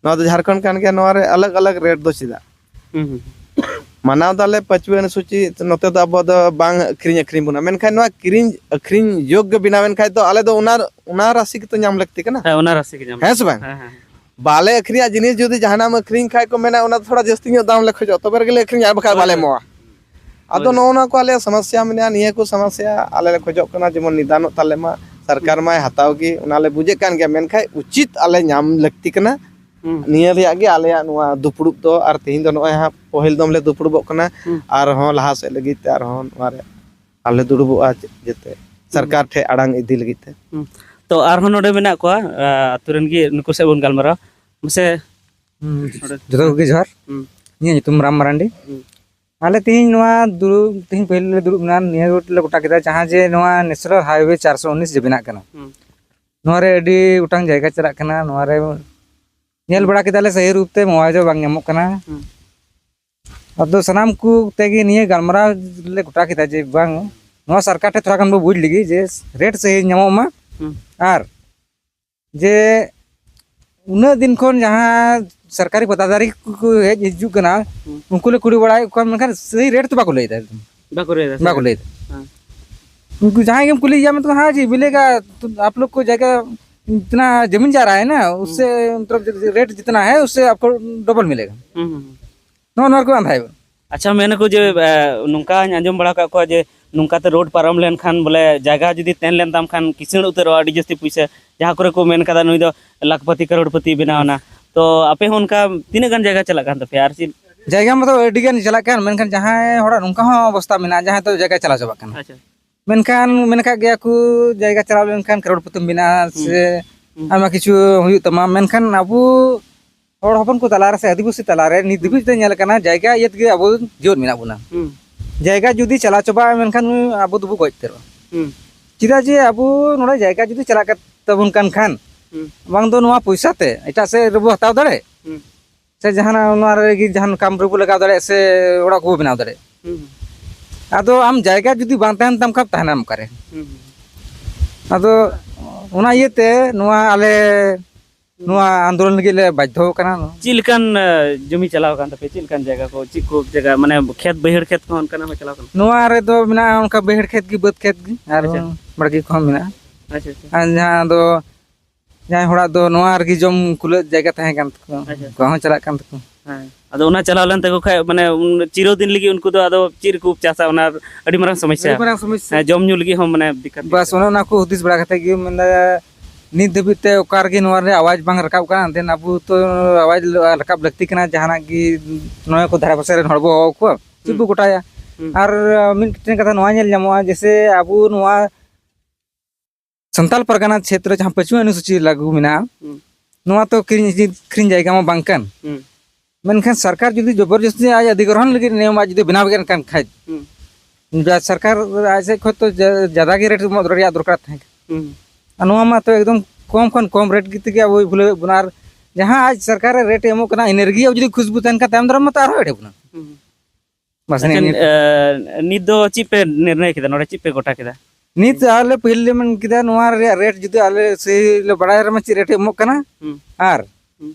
ᱱᱚᱣᱟ ᱫᱚ ᱡᱷᱟᱲᱠᱷᱚᱸᱰ ᱠᱟᱱ ᱜᱮᱭᱟ, ᱱᱚᱣᱟ ᱨᱮ ᱟᱞᱟᱜᱽ ᱟᱞᱟᱜᱽ ᱨᱮᱴ ᱫᱚ ᱪᱮᱫᱟᱜ? ᱦᱩᱸ, ᱦᱩᱸ᱾ ᱢᱟᱱᱟᱣ ᱫᱟᱞᱮ ᱯᱟᱹᱪᱣᱟᱹ ᱚᱱᱩᱥᱩᱪᱤ, ᱱᱚᱛᱮ ᱫᱚ ᱟᱵᱚ ᱫᱚ ᱵᱟᱝ ᱟᱹᱠᱷᱨᱤᱧ ᱟᱹᱠᱷᱨᱤᱧ ᱵᱚᱱᱟ, ᱢᱮᱱᱠᱷᱟᱱ ᱱᱚᱣᱟ ᱠᱤᱨᱤᱧ ᱟᱹᱠᱷᱨᱤᱧ ᱡᱳᱜᱽ ᱜᱮ ᱵᱮᱱᱟᱣ ᱮᱱ ᱠᱷᱟᱡ ᱫᱚ ᱟᱞᱮ ᱫᱚ ᱚᱱᱟ, ᱚᱱᱟ ᱨᱟᱥᱤ ᱜᱮᱛᱚ ᱧᱟᱢ ᱞᱟᱹᱠᱛᱤ ᱠᱟᱱᱟ᱾ ᱦᱮᱸ, ᱚᱱᱟ ᱨᱟᱥᱤ ᱜᱮ ᱧᱟᱢ ᱦᱮᱸ ᱥᱮ ᱞᱟᱹᱠᱛᱤ᱾ ᱵᱟᱝ? ᱦᱮᱸ, ᱦᱮᱸ᱾ ᱵᱟᱞᱮ ᱟᱹᱠᱷᱨᱤᱧᱟ ᱡᱤᱱᱤᱥ, ᱡᱩᱫᱤ ᱡᱟᱦᱟᱱᱟᱜ ᱮᱢ ᱟᱹᱠᱷᱨᱤᱧ ᱠᱷᱟᱡ ᱠᱚ ᱢᱮᱱᱟ, ᱚᱱᱟ ᱫᱚ ᱛᱷᱚᱲᱟ ᱡᱟᱹᱥᱛᱤ ᱧᱚᱜ ᱫᱟᱢ ᱞᱮ ᱠᱷᱚᱡᱚᱜᱼᱟ, ᱛᱚᱵᱮ ᱨᱮᱜᱮ ᱞᱮ ᱟᱹᱠᱷᱨᱤᱧᱟ, ᱟᱨ ᱵᱟᱠᱷᱟᱡ ᱦᱳᱭ, ᱵᱟᱞᱮ ᱦᱳᱭ᱾ ᱮᱢᱚᱜᱼᱟ᱾ ᱟᱫᱚ ᱦᱳᱭ᱾ ᱱᱚᱜᱼᱚ ᱱᱚᱣᱟ ᱠᱚ ᱟᱞᱮᱭᱟᱜ ᱥᱚᱢᱚᱥᱥᱟ ᱢᱮᱱᱟᱜᱼᱟ, ᱱᱤᱭᱟᱹ ᱠᱚ ᱥᱚᱢᱚᱥᱥᱟ ᱟᱞᱮ ᱞᱮ ᱠᱷᱚᱡᱚᱜ ᱠᱟᱱᱟ, ᱡᱮᱢᱚᱱ ᱱᱤᱫᱟᱱᱚᱜ ᱛᱟᱞᱮ ᱢᱟ, ᱥᱚᱨᱠᱟᱨ ᱢᱟᱭ ᱦᱟᱛᱟᱣ ᱜᱮ, ᱚᱱᱟ ᱞᱮ ᱵᱩᱡᱮᱫ ᱠᱟᱱ ᱜᱮᱭᱟ, ᱢᱮᱱᱠᱷᱟᱡ ᱩᱪᱤᱛ ᱟᱞᱮ ᱧᱟᱢ ᱞᱟᱹᱠᱛᱤ ᱠᱟᱱᱟ᱾ ᱦᱩᱸ᱾ ᱱᱤᱭᱟᱹ ᱨᱮᱭᱟᱜ ᱜᱮ ᱟᱞᱮᱭᱟᱜ ᱱᱚᱣᱟ ᱫᱩᱯᱲᱩᱵ ᱫᱚ, ᱟᱨ ᱛᱮᱦᱮᱧ ᱫᱚ ᱱᱚᱜᱼᱚᱭ ᱦᱟᱸᱜ ᱯᱟᱹᱦᱤᱞ ᱫᱚᱢ ᱞᱮ ᱫᱩᱯᱲᱩᱵᱚᱜ ᱠᱟᱱᱟ, ᱦᱩᱸ᱾ ᱟᱨᱦᱚᱸ ᱞᱟᱦᱟ ᱥᱮᱫ ᱞᱟᱹᱜᱤᱫ ᱛᱮ ᱟᱨᱦᱚᱸ ᱱᱚᱣᱟ ᱨᱮ ᱟᱞᱮ ᱫᱩᱲᱩᱵᱚᱜᱼᱟ, ᱡᱟᱛᱮ ᱦᱩᱸ᱾ ᱥᱚᱨᱠᱟᱨ ᱴᱷᱮᱡ ᱟᱲᱟᱝ ᱤᱫᱤ ᱞᱟᱹᱜᱤᱫ ᱛᱮ᱾ ᱦᱩᱸ᱾ ᱛᱚ ᱟᱨᱦᱚᱸ ᱱᱚᱰᱮ ᱢᱮᱱᱟᱜ ᱠᱚᱣᱟ, ᱟ, ᱟᱛᱳ ᱨᱮᱱ ᱜᱮ, ᱱᱩᱠᱩ ᱥᱮᱫ ᱵᱚᱱ ᱜᱟᱞᱢᱟᱨᱟᱣᱟ᱾ ᱢᱟᱥᱮ᱾ ᱦᱩᱸ, ᱱᱚᱰᱮ᱾ ᱡᱚᱛᱚ ᱠᱚᱜᱮ ᱡᱚᱦᱟᱨ᱾ ᱦᱩᱸ᱾ ᱤᱧᱟᱹᱜ ᱧᱩᱛᱩᱢ ᱨᱟᱢ ᱢᱟᱨᱟᱱᱰᱤ᱾ ᱦᱩᱸ᱾ ᱟᱞᱮ ᱛᱮᱦᱮᱧ ᱱᱚᱣᱟ ᱫᱩᱲᱩᱵ, ᱛᱮᱦᱮᱧ ᱯᱟᱹᱦᱤᱞ ᱞᱮ ᱫᱩᱲᱩᱵ ᱮᱱᱟ, ᱱᱤᱭᱟᱹ ᱨᱳᱰ ᱞᱮ ᱜᱚᱴᱟ ᱠᱮᱫᱟ, ᱡᱟᱦᱟᱸ ᱡᱮ ᱱᱚᱣᱟ ᱱᱮᱥᱱᱟᱞ ᱦᱟᱭᱣᱮ ᱪᱟᱨᱥᱚ ᱩᱱᱤᱥ ᱡᱮ ᱵᱮᱱᱟᱜ ᱠᱟᱱᱟ᱾ ᱦᱩᱸ᱾ ᱱᱚᱣᱟ ᱨᱮ ᱟᱹᱰᱤ ᱜᱚᱴᱟᱝ ᱡᱟᱭᱜᱟ ᱪᱟᱞᱟᱜ ᱠᱟᱱᱟ, ᱱᱚᱣᱟ ᱨᱮ ᱧᱮᱞ ᱦᱩᱸ᱾ ᱵᱟᱲᱟ ᱠᱮᱫᱟᱞᱮ, ᱥᱟᱹᱦᱤ ᱨᱩᱯ ᱛᱮ ᱢᱩᱣᱟᱣᱡᱟ ᱵᱟᱝ ᱧᱟᱢᱚᱜ ᱠᱟᱱᱟ᱾ ᱦᱩᱸ᱾ ᱟᱫᱚ ᱥᱟᱱᱟᱢ ᱠᱚ ᱛᱮᱜᱮ ᱱᱤᱭᱟᱹ ᱜᱟᱞᱢᱟᱨᱟᱣ ᱞᱮ ᱜᱚᱴᱟ ᱠᱮᱫᱟ ᱡᱮ ᱵᱟᱝ, ᱱᱚᱣᱟ ᱥᱚᱨᱠᱟᱨ ᱴᱷᱮᱱ ᱛᱷᱚᱲᱟ ᱜᱟᱱ ᱵᱚ ᱵᱩᱡᱽ ᱞᱮᱜᱮ ᱡᱮ ᱨᱮᱴ ᱥᱟᱹᱦᱤ ᱧᱟᱢᱚᱜ ᱢᱟ᱾ ᱦᱩᱸ᱾ ᱟᱨ ᱡᱮ ᱩᱱᱟᱹᱜ ᱫᱤᱱ ᱠᱷᱚᱱ ᱡᱟᱦᱟᱸ ᱥᱚᱨᱠᱟᱨᱤ ᱯᱚᱫᱟᱫᱷᱟᱨᱤ ᱠᱚ ᱦᱮᱡ ᱦᱤᱡᱩᱜ ᱠᱟᱱᱟ, ᱦᱩᱸ᱾ ᱩᱱᱠᱩ ᱞᱮ ᱠᱩᱞᱤ ᱵᱟᱲᱟᱭᱮᱫ ᱠᱚᱣᱟ, ᱢᱮᱱᱠᱷᱟᱱ ᱥᱟᱹᱦᱤ ᱨᱮᱴ ᱫᱚ ᱵᱟᱠᱚ ᱞᱟᱹᱭᱫᱟ ᱮᱠᱫᱚᱢ᱾ ᱵᱟᱠᱚ ᱞᱟᱹᱭᱫᱟ, ᱵᱟᱠᱚ ᱞᱟᱹᱭᱫᱟ᱾ ᱦᱮᱸ᱾ ᱩᱱᱠᱩ ᱡᱟᱦᱟᱸᱭ ᱜᱮᱢ ᱠᱩᱞᱤᱭᱮᱭᱟ, ᱢᱮᱱᱛᱮ, "हाँ जी, मिलेगा, तो आप लोग को जगह इतना जमीन जा रहा है ना, उससे, मतलब, रेट जितना है, उससे आपको डबल मिलेगा।" ᱦᱩᱸ, ᱦᱩᱸ, ᱦᱩᱸ᱾ ᱱᱚᱜᱼᱚ ᱱᱚᱣᱟ ᱠᱚ ᱟᱸᱫᱷᱟᱭᱮᱫ ᱵᱚᱱᱟ᱾ ᱟᱪᱪᱷᱟ, ᱢᱮᱱᱟᱠᱚ ᱡᱮ, ᱮ, ᱱᱚᱝᱠᱟᱧ ᱟᱸᱡᱚᱢ ᱵᱟᱲᱟ ᱟᱠᱟᱫ ᱠᱚᱣᱟ ᱡᱮ ᱱᱚᱝᱠᱟᱛᱮ ᱨᱳᱰ ᱯᱟᱨᱚᱢ ᱞᱮᱱᱠᱷᱟᱱ ᱵᱚᱞᱮ ᱡᱟᱭᱜᱟ ᱡᱩᱫᱤ ᱛᱮᱱ ᱞᱮᱱ ᱛᱟᱢ ᱠᱷᱟᱱ ᱠᱤᱥᱟᱹᱬ ᱩᱛᱟᱹᱨᱚᱜᱼᱟ ᱟᱹᱰᱤ ᱡᱟᱹᱥᱛᱤ ᱯᱩᱭᱥᱟᱹ, ᱡᱟᱦᱟᱸ ᱠᱚᱨᱮ ᱠᱚ ᱢᱮᱱ ᱠᱟᱫᱟ ᱱᱩᱭ ᱫᱚ ᱞᱟᱠᱷᱯᱟᱹᱛᱤ ᱠᱟᱨᱳᱲᱯᱟᱹᱛᱤ ᱵᱮᱱᱟᱣ ᱮᱱᱟ᱾ ᱛᱚ ᱟᱯᱮ ᱦᱚᱸ ᱚᱱᱠᱟ ᱛᱤᱱᱟᱹᱜ ᱜᱟᱱ ᱡᱟᱭᱜᱟ ᱪᱟᱞᱟᱜ ᱠᱟᱱ ᱛᱟᱯᱮᱭᱟ? ᱟᱨ ᱪᱮᱫ ᱡᱟᱭᱜᱟ ᱢᱟᱛᱚ ᱟᱹᱰᱤ ᱜᱟᱱ ᱪᱟᱞᱟᱜ ᱠᱟᱱ, ᱢᱮᱱᱠᱷᱟᱱ ᱡᱟᱦᱟᱸᱭ ᱦᱚᱲᱟᱜ ᱱᱚᱝᱠᱟ ᱦᱚᱸ ᱚᱵᱚᱥᱛᱟ ᱢᱮᱱᱟᱜᱼᱟ, ᱡᱟᱦᱟᱸᱭ ᱫᱚ ᱡᱟᱭᱜᱟ ᱪᱟᱞᱟᱣ ᱪᱟᱵᱟᱜ ᱠᱟᱱᱟ᱾ ᱟᱪᱪᱷᱟ᱾ ᱢᱮᱱᱠᱷᱟᱱ ᱢᱮᱱ ᱟᱠᱟᱫ ᱜᱮᱭᱟ ᱠᱚ, ᱡᱟᱭᱜᱟ ᱪᱟᱞᱟᱣ ᱞᱮᱱᱠᱷᱟᱱ ᱠᱟᱨᱳᱲᱯᱚᱛᱤᱢ ᱵᱮᱱᱟᱜᱼᱟ ᱦᱩᱸ᱾ ᱥᱮ ᱦᱩᱸ᱾ ᱟᱭᱢᱟ ᱠᱤᱪᱷᱩ ᱦᱩᱭᱩᱜ ᱛᱟᱢᱟ, ᱢᱮᱱᱠᱷᱟᱱ ᱟᱵᱚ ᱦᱚᱲ ᱦᱚᱯᱚᱱ ᱠᱚ ᱛᱟᱞᱟᱨᱮ ᱥᱮ ᱟᱹᱫᱤᱵᱟᱹᱥᱤ ᱛᱟᱞᱟᱨᱮ ᱱᱤᱛ ᱦᱩᱸ᱾ ᱫᱷᱟᱹᱵᱤᱡ ᱛᱮ ᱧᱮᱞ ᱟᱠᱟᱱᱟ, ᱡᱟᱭᱜᱟ ᱤᱭᱟᱹ ᱛᱮᱜᱮ ᱟᱵᱚ ᱡᱤᱭᱚᱫ ᱢᱮᱱᱟᱜ ᱵᱚᱱᱟ᱾ ᱦᱩᱸ᱾ ᱡᱟᱭᱜᱟ ᱡᱩᱫᱤ ᱪᱟᱞᱟᱣ ᱪᱟᱵᱟᱜᱼᱟ, ᱢᱮᱱᱠᱷᱟᱱ ᱟᱵᱚ ᱫᱚᱵᱚ ᱜᱚᱡ ᱩᱛᱟᱹᱨᱚᱜᱼᱟ᱾ ᱦᱩᱸ᱾ ᱪᱮᱫᱟᱜ ᱡᱮ ᱟᱵᱚ ᱱᱚᱰᱮ ᱡᱟᱭᱜᱟ ᱡᱩᱫᱤ ᱪᱟᱞᱟᱜ ᱠᱟᱱ ᱛᱟᱵᱚᱱ ᱠᱟᱱ ᱠᱷᱟᱱ, ᱦᱩᱸ᱾ ᱵᱟᱝ ᱫᱚ ᱱᱚᱣᱟ ᱯᱚᱭᱥᱟ ᱛᱮ ᱮᱴᱟᱜ ᱥᱮᱫ ᱨᱮᱵᱚ ᱦᱟᱛᱟᱣ ᱫᱟᱲᱮ, ᱦᱩᱸ᱾ ᱥᱮ ᱡᱟᱦᱟᱱᱟᱜ ᱱᱚᱣᱟ ᱨᱮᱜᱮ ᱡᱟᱦᱟᱱ ᱠᱟᱢ ᱨᱮᱵᱚ ᱞᱟᱜᱟᱣ ᱫᱟᱲᱮᱭᱟᱜ ᱥᱮ ᱚᱲᱟᱜ ᱠᱚᱵᱚ ᱵᱮᱱᱟᱣ ᱫᱟᱲᱮᱭᱟᱜ᱾ ᱦᱩᱸ᱾ ᱟᱫᱚ ᱟᱢ ᱡᱟᱭᱜᱟ ᱡᱩᱫᱤ ᱵᱟᱝ ᱛᱟᱦᱮᱱ ᱛᱟᱢ ᱠᱷᱟᱱ, ᱛᱟᱦᱮᱱᱟᱢ ᱚᱠᱟᱨᱮ? ᱦᱩᱸ᱾ ᱟᱫᱚ ᱚᱱᱟ ᱤᱭᱟᱹᱛᱮ ᱱᱚᱣᱟ ᱟᱞᱮ ᱱᱚᱣᱟ ᱟᱱᱫᱳᱞᱚᱱ ᱞᱟᱹᱜᱤᱫ ᱞᱮ ᱵᱟᱫᱽᱫᱷᱚ ᱠᱟᱱᱟ᱾ ᱪᱮᱫ ᱞᱮᱠᱟᱱ, ᱮ, ᱡᱚᱢᱤ ᱪᱟᱞᱟᱣ ᱟᱠᱟᱱ ᱛᱟᱯᱮᱭᱟ? ᱪᱮᱫ ᱞᱮᱠᱟᱱ ᱡᱟᱭᱜᱟ ᱠᱚ? ᱪᱮᱫ ᱠᱚ ᱡᱟᱭᱜᱟ, ᱢᱟᱱᱮ, ᱠᱷᱮᱛ ᱵᱟᱹᱭᱦᱟᱹᱲ ᱠᱷᱮᱛ ᱠᱚᱦᱚᱸ ᱚᱱᱠᱟᱱᱟᱜ ᱦᱚᱸ ᱪᱟᱞᱟᱣ ᱠᱟᱱᱟ? ᱱᱚᱣᱟ ᱨᱮᱫᱚ ᱢᱮᱱᱟᱜᱼᱟ ᱚᱱᱠᱟ ᱵᱟᱹᱭᱦᱟᱹᱲ ᱠᱷᱮᱛ ᱜᱮ, ᱵᱟᱹᱫᱽ ᱠᱷᱮᱛ ᱜᱮ, ᱟᱨ ᱟᱪᱪᱷᱟ᱾ ᱵᱟᱲᱜᱮ ᱠᱚᱦᱚᱸ ᱢᱮᱱᱟᱜᱼᱟ᱾ ᱟᱪᱪᱷᱟ, ᱟᱪᱪᱷᱟ᱾ ᱟᱨ ᱡᱟᱦᱟᱸ ᱫᱚ ᱡᱟᱦᱟᱸᱭ ᱦᱚᱲᱟᱜ ᱫᱚ ᱱᱚᱣᱟ ᱨᱮᱜᱮ ᱡᱚᱢ ᱠᱩᱞᱟᱹᱜ ᱡᱟᱭᱜᱟ ᱛᱟᱦᱮᱸ ᱠᱟᱱ ᱛᱟᱠᱚᱣᱟ, ᱟᱪᱪᱷᱟ᱾ ᱩᱱᱠᱩᱣᱟᱜ ᱦᱚᱸ ᱪᱟᱞᱟᱜ ᱠᱟᱱ ᱛᱟᱠᱚᱣᱟ᱾ ᱦᱮᱸ᱾ ᱟᱫᱚ ᱚᱱᱟ ᱪᱟᱞᱟᱣ ᱞᱮᱱ ᱛᱟᱠᱚ ᱠᱷᱟᱡ, ᱢᱟᱱᱮ, ᱩᱱ ᱪᱤᱨᱚᱫᱤᱱ ᱞᱟᱹᱜᱤᱫ ᱩᱱᱠᱩ ᱫᱚ ᱟᱫᱚ ᱪᱮᱫ ᱨᱮᱠᱚ ᱪᱟᱥᱟ? ᱚᱱᱟ ᱟᱹᱰᱤ ᱢᱟᱨᱟᱝ ᱥᱚᱢᱚᱥᱥᱟ᱾ ᱟᱹᱰᱤ ᱢᱟᱨᱟᱝ ᱥᱚᱢᱚᱥᱥᱟ᱾ ᱦᱮᱸ, ᱡᱚᱢ ᱧᱩ ᱞᱟᱹᱜᱤᱫ ᱦᱚᱸ, ᱢᱟᱱᱮ, ᱫᱤᱠᱠᱟᱛ ᱵᱟᱥ, ᱜᱮᱭᱟ᱾ ᱚᱱᱮ ᱚᱱᱟ ᱠᱚ ᱦᱩᱫᱤᱥ ᱵᱟᱲᱟ ᱠᱟᱛᱮ ᱜᱮ ᱢᱮᱱᱫᱟ, ᱱᱤᱛ ᱫᱷᱟᱹᱵᱤᱡ ᱛᱮ ᱚᱠᱟ ᱨᱮᱜᱮ ᱱᱚᱣᱟ ᱨᱮ ᱟᱣᱟᱡᱽ ᱵᱟᱝ ᱨᱟᱠᱟᱵ ᱠᱟᱱᱟ᱾ ᱫᱮᱱ ᱟᱵᱚ ᱛᱚ ᱟᱣᱟᱡᱽ ᱨᱟᱠᱟᱵ ᱞᱟᱹᱠᱛᱤ ᱠᱟᱱᱟ, ᱡᱟᱦᱟᱱᱟᱜ ᱜᱮ ᱱᱚᱣᱟ ᱠᱚ ᱫᱷᱟᱨᱮ ᱯᱟᱥᱮ ᱨᱮᱱ ᱦᱚᱲ ᱵᱚ ᱦᱚᱦᱚ ᱟᱠᱚᱣᱟ, ᱪᱮᱫ ᱦᱩᱸ᱾ ᱵᱚ ᱜᱚᱴᱟᱭᱟ? ᱦᱩᱸ᱾ ᱟᱨ ᱢᱤᱫᱴᱮᱱ ᱠᱟᱛᱷᱟ ᱱᱚᱣᱟ ᱧᱮᱞ ᱧᱟᱢᱚᱜᱼᱟ, ᱡᱮᱭᱥᱮ ᱟᱵᱚ ᱱᱚᱣᱟ ᱥᱟᱱᱛᱟᱞ ᱯᱟᱨᱜᱟᱱᱟ ᱪᱷᱮᱛᱨᱚ ᱡᱟᱦᱟᱸ ᱯᱟᱹᱪᱷᱩᱣᱟᱹ ᱚᱱᱩᱥᱩᱪᱤ ᱞᱟᱹᱜᱩ ᱢᱮᱱᱟᱜᱼᱟ, ᱦᱩᱸ᱾ ᱱᱚᱣᱟ ᱛᱚ ᱠᱤᱨᱤᱧ ᱟᱹᱠᱷᱨᱤᱧ ᱡᱟᱭᱜᱟ ᱢᱟ ᱵᱟᱝ ᱠᱟᱱ᱾ ᱦᱩᱸ᱾ ᱢᱮᱱᱠᱷᱟᱱ ᱥᱚᱨᱠᱟᱨ ᱡᱩᱫᱤ ᱡᱚᱵᱚᱨᱡᱚᱥᱛᱤ ᱟᱡ ᱚᱫᱷᱤᱜᱨᱚᱦᱚᱱ ᱞᱟᱹᱜᱤᱫ ᱱᱤᱭᱚᱢ ᱟᱡ ᱡᱩᱫᱤ ᱵᱮᱱᱟᱣ ᱜᱮ ᱠᱟᱱ ᱠᱷᱟᱡ, ᱦᱩᱸ᱾ ᱡᱟ ᱥᱚᱨᱠᱟᱨ ᱟᱡ ᱥᱮᱫ ᱠᱷᱚᱱ ᱛᱚ ᱡᱟ-, ᱡᱟᱫᱟ ᱜᱮ ᱨᱮᱴ ᱮᱢᱚᱜ ᱨᱮᱭᱟᱜ ᱫᱚᱨᱠᱟᱨ ᱛᱟᱦᱮᱸ ᱠᱟᱱᱟ᱾ ᱦᱩᱸ᱾ ᱟᱨ ᱱᱚᱣᱟ ᱢᱟ ᱛᱚ ᱮᱠᱫᱚᱢ ᱠᱚᱢ ᱠᱷᱚᱱ ᱠᱚᱢ ᱨᱮᱴ ᱜᱮ ᱛᱮᱜᱮ ᱟᱵᱚᱭ ᱵᱷᱩᱞᱟᱹᱣᱮᱫ ᱵᱚᱱᱟ᱾ ᱟᱨ ᱡᱟᱦᱟᱸ ᱟᱡ ᱥᱚᱨᱠᱟᱨ ᱨᱮ ᱨᱮᱴ ᱮ ᱮᱢᱚᱜ ᱠᱟᱱᱟ, ᱤᱱᱟᱹ ᱨᱮᱜᱮ ᱟᱵᱚ ᱡᱩᱫᱤ ᱠᱷᱩᱥᱵᱩ ᱛᱟᱦᱮᱱ ᱠᱷᱟᱱ, ᱛᱟᱭᱚᱢ ᱫᱟᱨᱟᱢ ᱢᱟ ᱛᱚ ᱟᱨᱦᱚᱸ ᱮᱲᱮ ᱵᱚᱱᱟ᱾ ᱦᱩᱸ᱾ ᱵᱟᱥ, ᱟᱪᱪᱷᱟ, ᱱᱤᱭᱟᱹ, ᱱᱤᱭᱟᱹ᱾ ᱮ, ᱱᱤᱛ ᱫᱚ ᱪᱮᱫ ᱯᱮ ᱱᱤᱨᱱᱚᱭ ᱠᱮᱫᱟ? ᱱᱚᱰᱮ ᱪᱮᱫ ᱯᱮ ᱜᱚᱴᱟ ᱠᱮᱫᱟ? ᱱᱤᱛ ᱟᱞᱮ ᱯᱟᱹᱦᱤᱞ ᱞᱮ ᱢᱮᱱ ᱠᱮᱫᱟ, ᱱᱚᱣᱟ ᱨᱮᱭᱟᱜ ᱨᱮᱴ ᱡᱩᱫᱤ ᱟᱞᱮ ᱥᱮᱭ ᱞᱮ ᱵᱟᱲᱟᱭ ᱨᱮᱢᱟ ᱪᱮᱫ ᱨᱮᱴ ᱮ ᱮᱢᱚᱜ ᱠᱟᱱᱟ᱾ ᱦᱩᱸ᱾ ᱟᱨ ᱦᱩᱸ᱾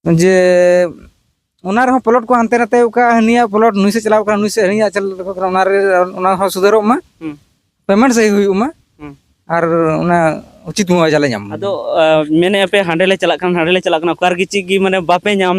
ᱡᱮ ᱚᱱᱟ ᱨᱮᱦᱚᱸ ᱯᱞᱚᱴ ᱠᱚ ᱦᱟᱱᱛᱮ ᱱᱟᱛᱮ ᱠᱟᱜᱼᱟ, ᱦᱟᱹᱱᱤᱭᱟᱜ ᱯᱞᱚᱴ ᱱᱩᱭ ᱥᱮᱫ ᱪᱟᱞᱟᱣ ᱠᱟᱱᱟ, ᱱᱩᱭ ᱥᱮᱫ, ᱦᱟᱹᱱᱤᱭᱟᱜ ᱪᱟᱞᱟᱣ ᱠᱟᱱᱟ, ᱚᱱᱟ ᱨᱮ, ᱚᱱᱟ ᱦᱚᱸ ᱥᱩᱫᱷᱟᱹᱨᱚᱜ ᱢᱟ, ᱦᱩᱸ᱾ ᱯᱮᱢᱮᱱᱴ ᱥᱟᱹᱦᱤ ᱦᱩᱭᱩᱜ ᱢᱟ, ᱦᱩᱸ᱾ ᱟᱨ ᱚᱱᱟ ᱩᱪᱤᱛ ᱢᱩᱣᱟᱡᱟ ᱞᱮ ᱧᱟᱢ ᱢᱟ᱾ ᱟᱫᱚ, ᱟ, ᱢᱮᱱᱮᱫᱼᱟ ᱯᱮ ᱦᱟᱸᱰᱮ ᱞᱮ ᱪᱟᱞᱟᱜ ᱠᱟᱱᱟ, ᱦᱟᱸᱰᱮ ᱞᱮ ᱪᱟᱞᱟᱜ ᱠᱟᱱᱟ, ᱚᱠᱟ ᱨᱮᱜᱮ ᱪᱮᱫ ᱜᱮ, ᱢᱟᱱᱮ, ᱵᱟᱯᱮ ᱧᱟᱢ,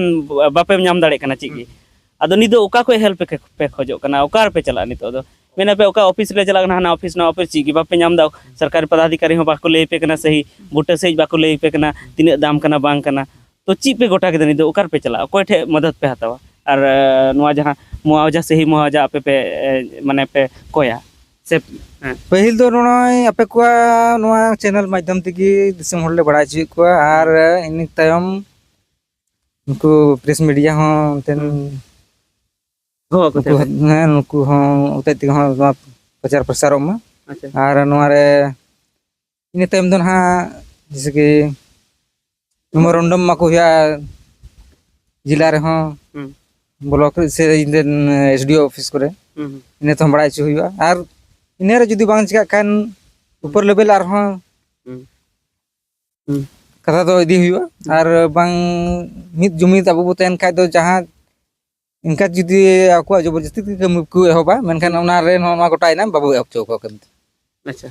ᱵᱟᱯᱮ ᱧᱟᱢ ᱫᱟᱲᱮᱭᱟᱜ ᱠᱟᱱᱟ ᱪᱮᱫ ᱜᱮ᱾ ᱦᱩᱸ᱾ ᱟᱫᱚ ᱱᱤᱛ ᱫᱚ ᱚᱠᱟ ᱠᱷᱚᱡ ᱦᱮᱞᱯ ᱯᱮ, ᱯᱮ ᱠᱷᱚᱡᱚᱜ ᱠᱟᱱᱟ? ᱚᱠᱟ ᱨᱮᱯᱮ ᱪᱟᱞᱟᱜᱼᱟ ᱱᱤᱛᱚᱜ ᱫᱚ? ᱢᱮᱱᱮᱫᱼᱟ ᱯᱮ ᱚᱠᱟ ᱚᱯᱷᱤᱥ ᱨᱮ ᱪᱟᱞᱟᱜ ᱠᱟᱱᱟ, ᱦᱟᱱᱟ ᱚᱯᱷᱤᱥ, ᱱᱚᱣᱟ ᱚᱯᱷᱤᱥ, ᱪᱮᱫ ᱜᱮ ᱵᱟᱯᱮ ᱧᱟᱢ ᱮᱫᱟ᱾ ᱥᱚᱨᱠᱟᱨᱤ ᱯᱚᱫᱟᱫᱷᱤᱠᱟᱨᱤ ᱦᱚᱸ ᱵᱟᱠᱚ ᱞᱟᱹᱭ ᱟᱯᱮ ᱠᱟᱱᱟ ᱥᱟᱹᱦᱤ, ᱵᱩᱴᱟᱹ ᱥᱟᱹᱦᱤᱡ ᱵᱟᱠᱚ ᱞᱟᱹᱭ ᱟᱯᱮ ᱠᱟᱱᱟ, ᱛᱤᱱᱟᱹᱜ ᱫᱟᱢ ᱠᱟᱱᱟ, ᱵᱟᱝ ᱠᱟᱱᱟ᱾ ᱛᱚ ᱪᱮᱫ ᱯᱮ ᱜᱚᱴᱟ ᱠᱮᱫᱟ ᱱᱤᱛ ᱫᱚ? ᱚᱠᱟ ᱨᱮᱯᱮ ᱪᱟᱞᱟᱜᱼᱟ? ᱚᱠᱚᱭ ᱴᱷᱮᱡ ᱢᱚᱫᱚᱫ ᱯᱮ ᱦᱟᱛᱟᱣᱟ? ᱟᱨ, ᱮ, ᱱᱚᱣᱟ ᱡᱟᱦᱟᱸ ᱢᱩᱣᱟᱣᱡᱟ, ᱥᱟᱹᱦᱤ ᱢᱩᱣᱟᱣᱡᱟ ᱟᱯᱮ ᱯᱮ, ᱮ, ᱢᱟᱱᱮ ᱯᱮ ᱠᱚᱭᱟ? ᱥᱮ, ᱦᱮᱸ᱾ ᱯᱟᱹᱦᱤᱞ ᱫᱚ ᱱᱚᱜᱼᱚᱭ ᱟᱯᱮ ᱠᱚᱣᱟᱜ ᱱᱚᱣᱟ ᱪᱮᱱᱮᱞ ᱢᱟᱫᱽᱫᱷᱚᱢ ᱛᱮᱜᱮ ᱫᱤᱥᱚᱢ ᱦᱚᱲ ᱞᱮ ᱵᱟᱲᱟᱭ ᱦᱚᱪᱚᱭᱮᱫ ᱠᱚᱣᱟ, ᱟᱨ ᱤᱱᱟᱹ ᱛᱟᱭᱚᱢ ᱱᱩᱠᱩ ᱯᱨᱮᱥ ᱢᱤᱰᱤᱭᱟ ᱦᱚᱸ ᱮᱱᱛᱮᱫ ᱦᱩᱸ᱾ ᱦᱚᱦᱚ ᱟᱠᱚ ᱱᱩᱠᱩ ᱛᱟᱦᱮᱸ ᱦᱚᱸ-, ᱦᱮᱸ, ᱱᱩᱠᱩ ᱦᱚᱸ ᱦᱚᱛᱮᱡ ᱛᱮᱜᱮ ᱦᱚᱸ ᱱᱚᱣᱟ ᱯᱨᱚᱪᱟᱨ ᱯᱨᱚᱥᱟᱨᱚᱜ ᱢᱟ᱾ ᱟᱪᱪᱷᱟ᱾ ᱟᱨ ᱱᱚᱣᱟ ᱨᱮ ᱤᱱᱟᱹ ᱛᱟᱭᱚᱢ ᱫᱚ ᱱᱟᱦᱟᱜ ᱡᱮᱭᱥᱮ ᱠᱤ ᱢᱮᱢᱳᱨᱮᱱᱰᱟᱢ ᱮᱢᱟ ᱠᱚ ᱦᱩᱭᱩᱜᱼᱟ ᱡᱮᱞᱟ ᱨᱮᱦᱚᱸ, ᱦᱩᱸ᱾ ᱵᱞᱚᱠ ᱨᱮ ᱥᱮ ᱮᱥ ᱰᱤ ᱳ ᱚᱯᱷᱤᱥ ᱠᱚᱨᱮ, ᱦᱩᱸ, ᱦᱩᱸ᱾ ᱤᱱᱟᱹ ᱛᱮᱦᱚᱸ ᱵᱟᱲᱟᱭ ᱦᱚᱪᱚ ᱦᱩᱭᱩᱜᱼᱟ᱾ ᱟᱨ ᱤᱱᱟᱹ ᱨᱮ ᱡᱩᱫᱤ ᱵᱟᱝ ᱪᱤᱠᱟᱹᱜ ᱠᱷᱟᱱ ᱦᱩᱸ᱾ ᱩᱯᱚᱨ ᱞᱮᱵᱮᱞ ᱟᱨᱦᱚᱸ ᱦᱩᱸ᱾ ᱦᱩᱸ᱾ ᱠᱟᱛᱷᱟ ᱫᱚ ᱤᱫᱤ ᱦᱩᱭᱩᱜᱼᱟ᱾ ᱦᱩᱸ᱾ ᱟᱨ ᱵᱟᱝ ᱢᱤᱫ ᱡᱩᱢᱤᱫ ᱟᱵᱚ ᱵᱚ ᱛᱟᱦᱮᱱ ᱠᱷᱟᱡ ᱫᱚ ᱡᱟᱦᱟᱸ ᱤᱱᱠᱟ ᱡᱩᱫᱤ ᱟᱠᱚᱣᱟᱜ ᱡᱚᱵᱚᱨᱡᱚᱥᱛᱤ ᱛᱮ ᱠᱟᱹᱢᱤ ᱠᱚ ᱮᱦᱚᱵᱟ, ᱢᱮᱱᱠᱷᱟᱱ ᱦᱩᱸ᱾ ᱚᱱᱟ ᱨᱮ ᱱᱚᱜᱼᱚ ᱱᱚᱣᱟ ᱜᱚᱴᱟᱭᱮᱱᱟ, ᱵᱟᱵᱚ ᱮᱦᱚᱵ ᱦᱚᱪᱚ ᱟᱠᱚᱣᱟ ᱠᱟᱹᱢᱤ ᱫᱚ᱾ ᱟᱪᱪᱷᱟ᱾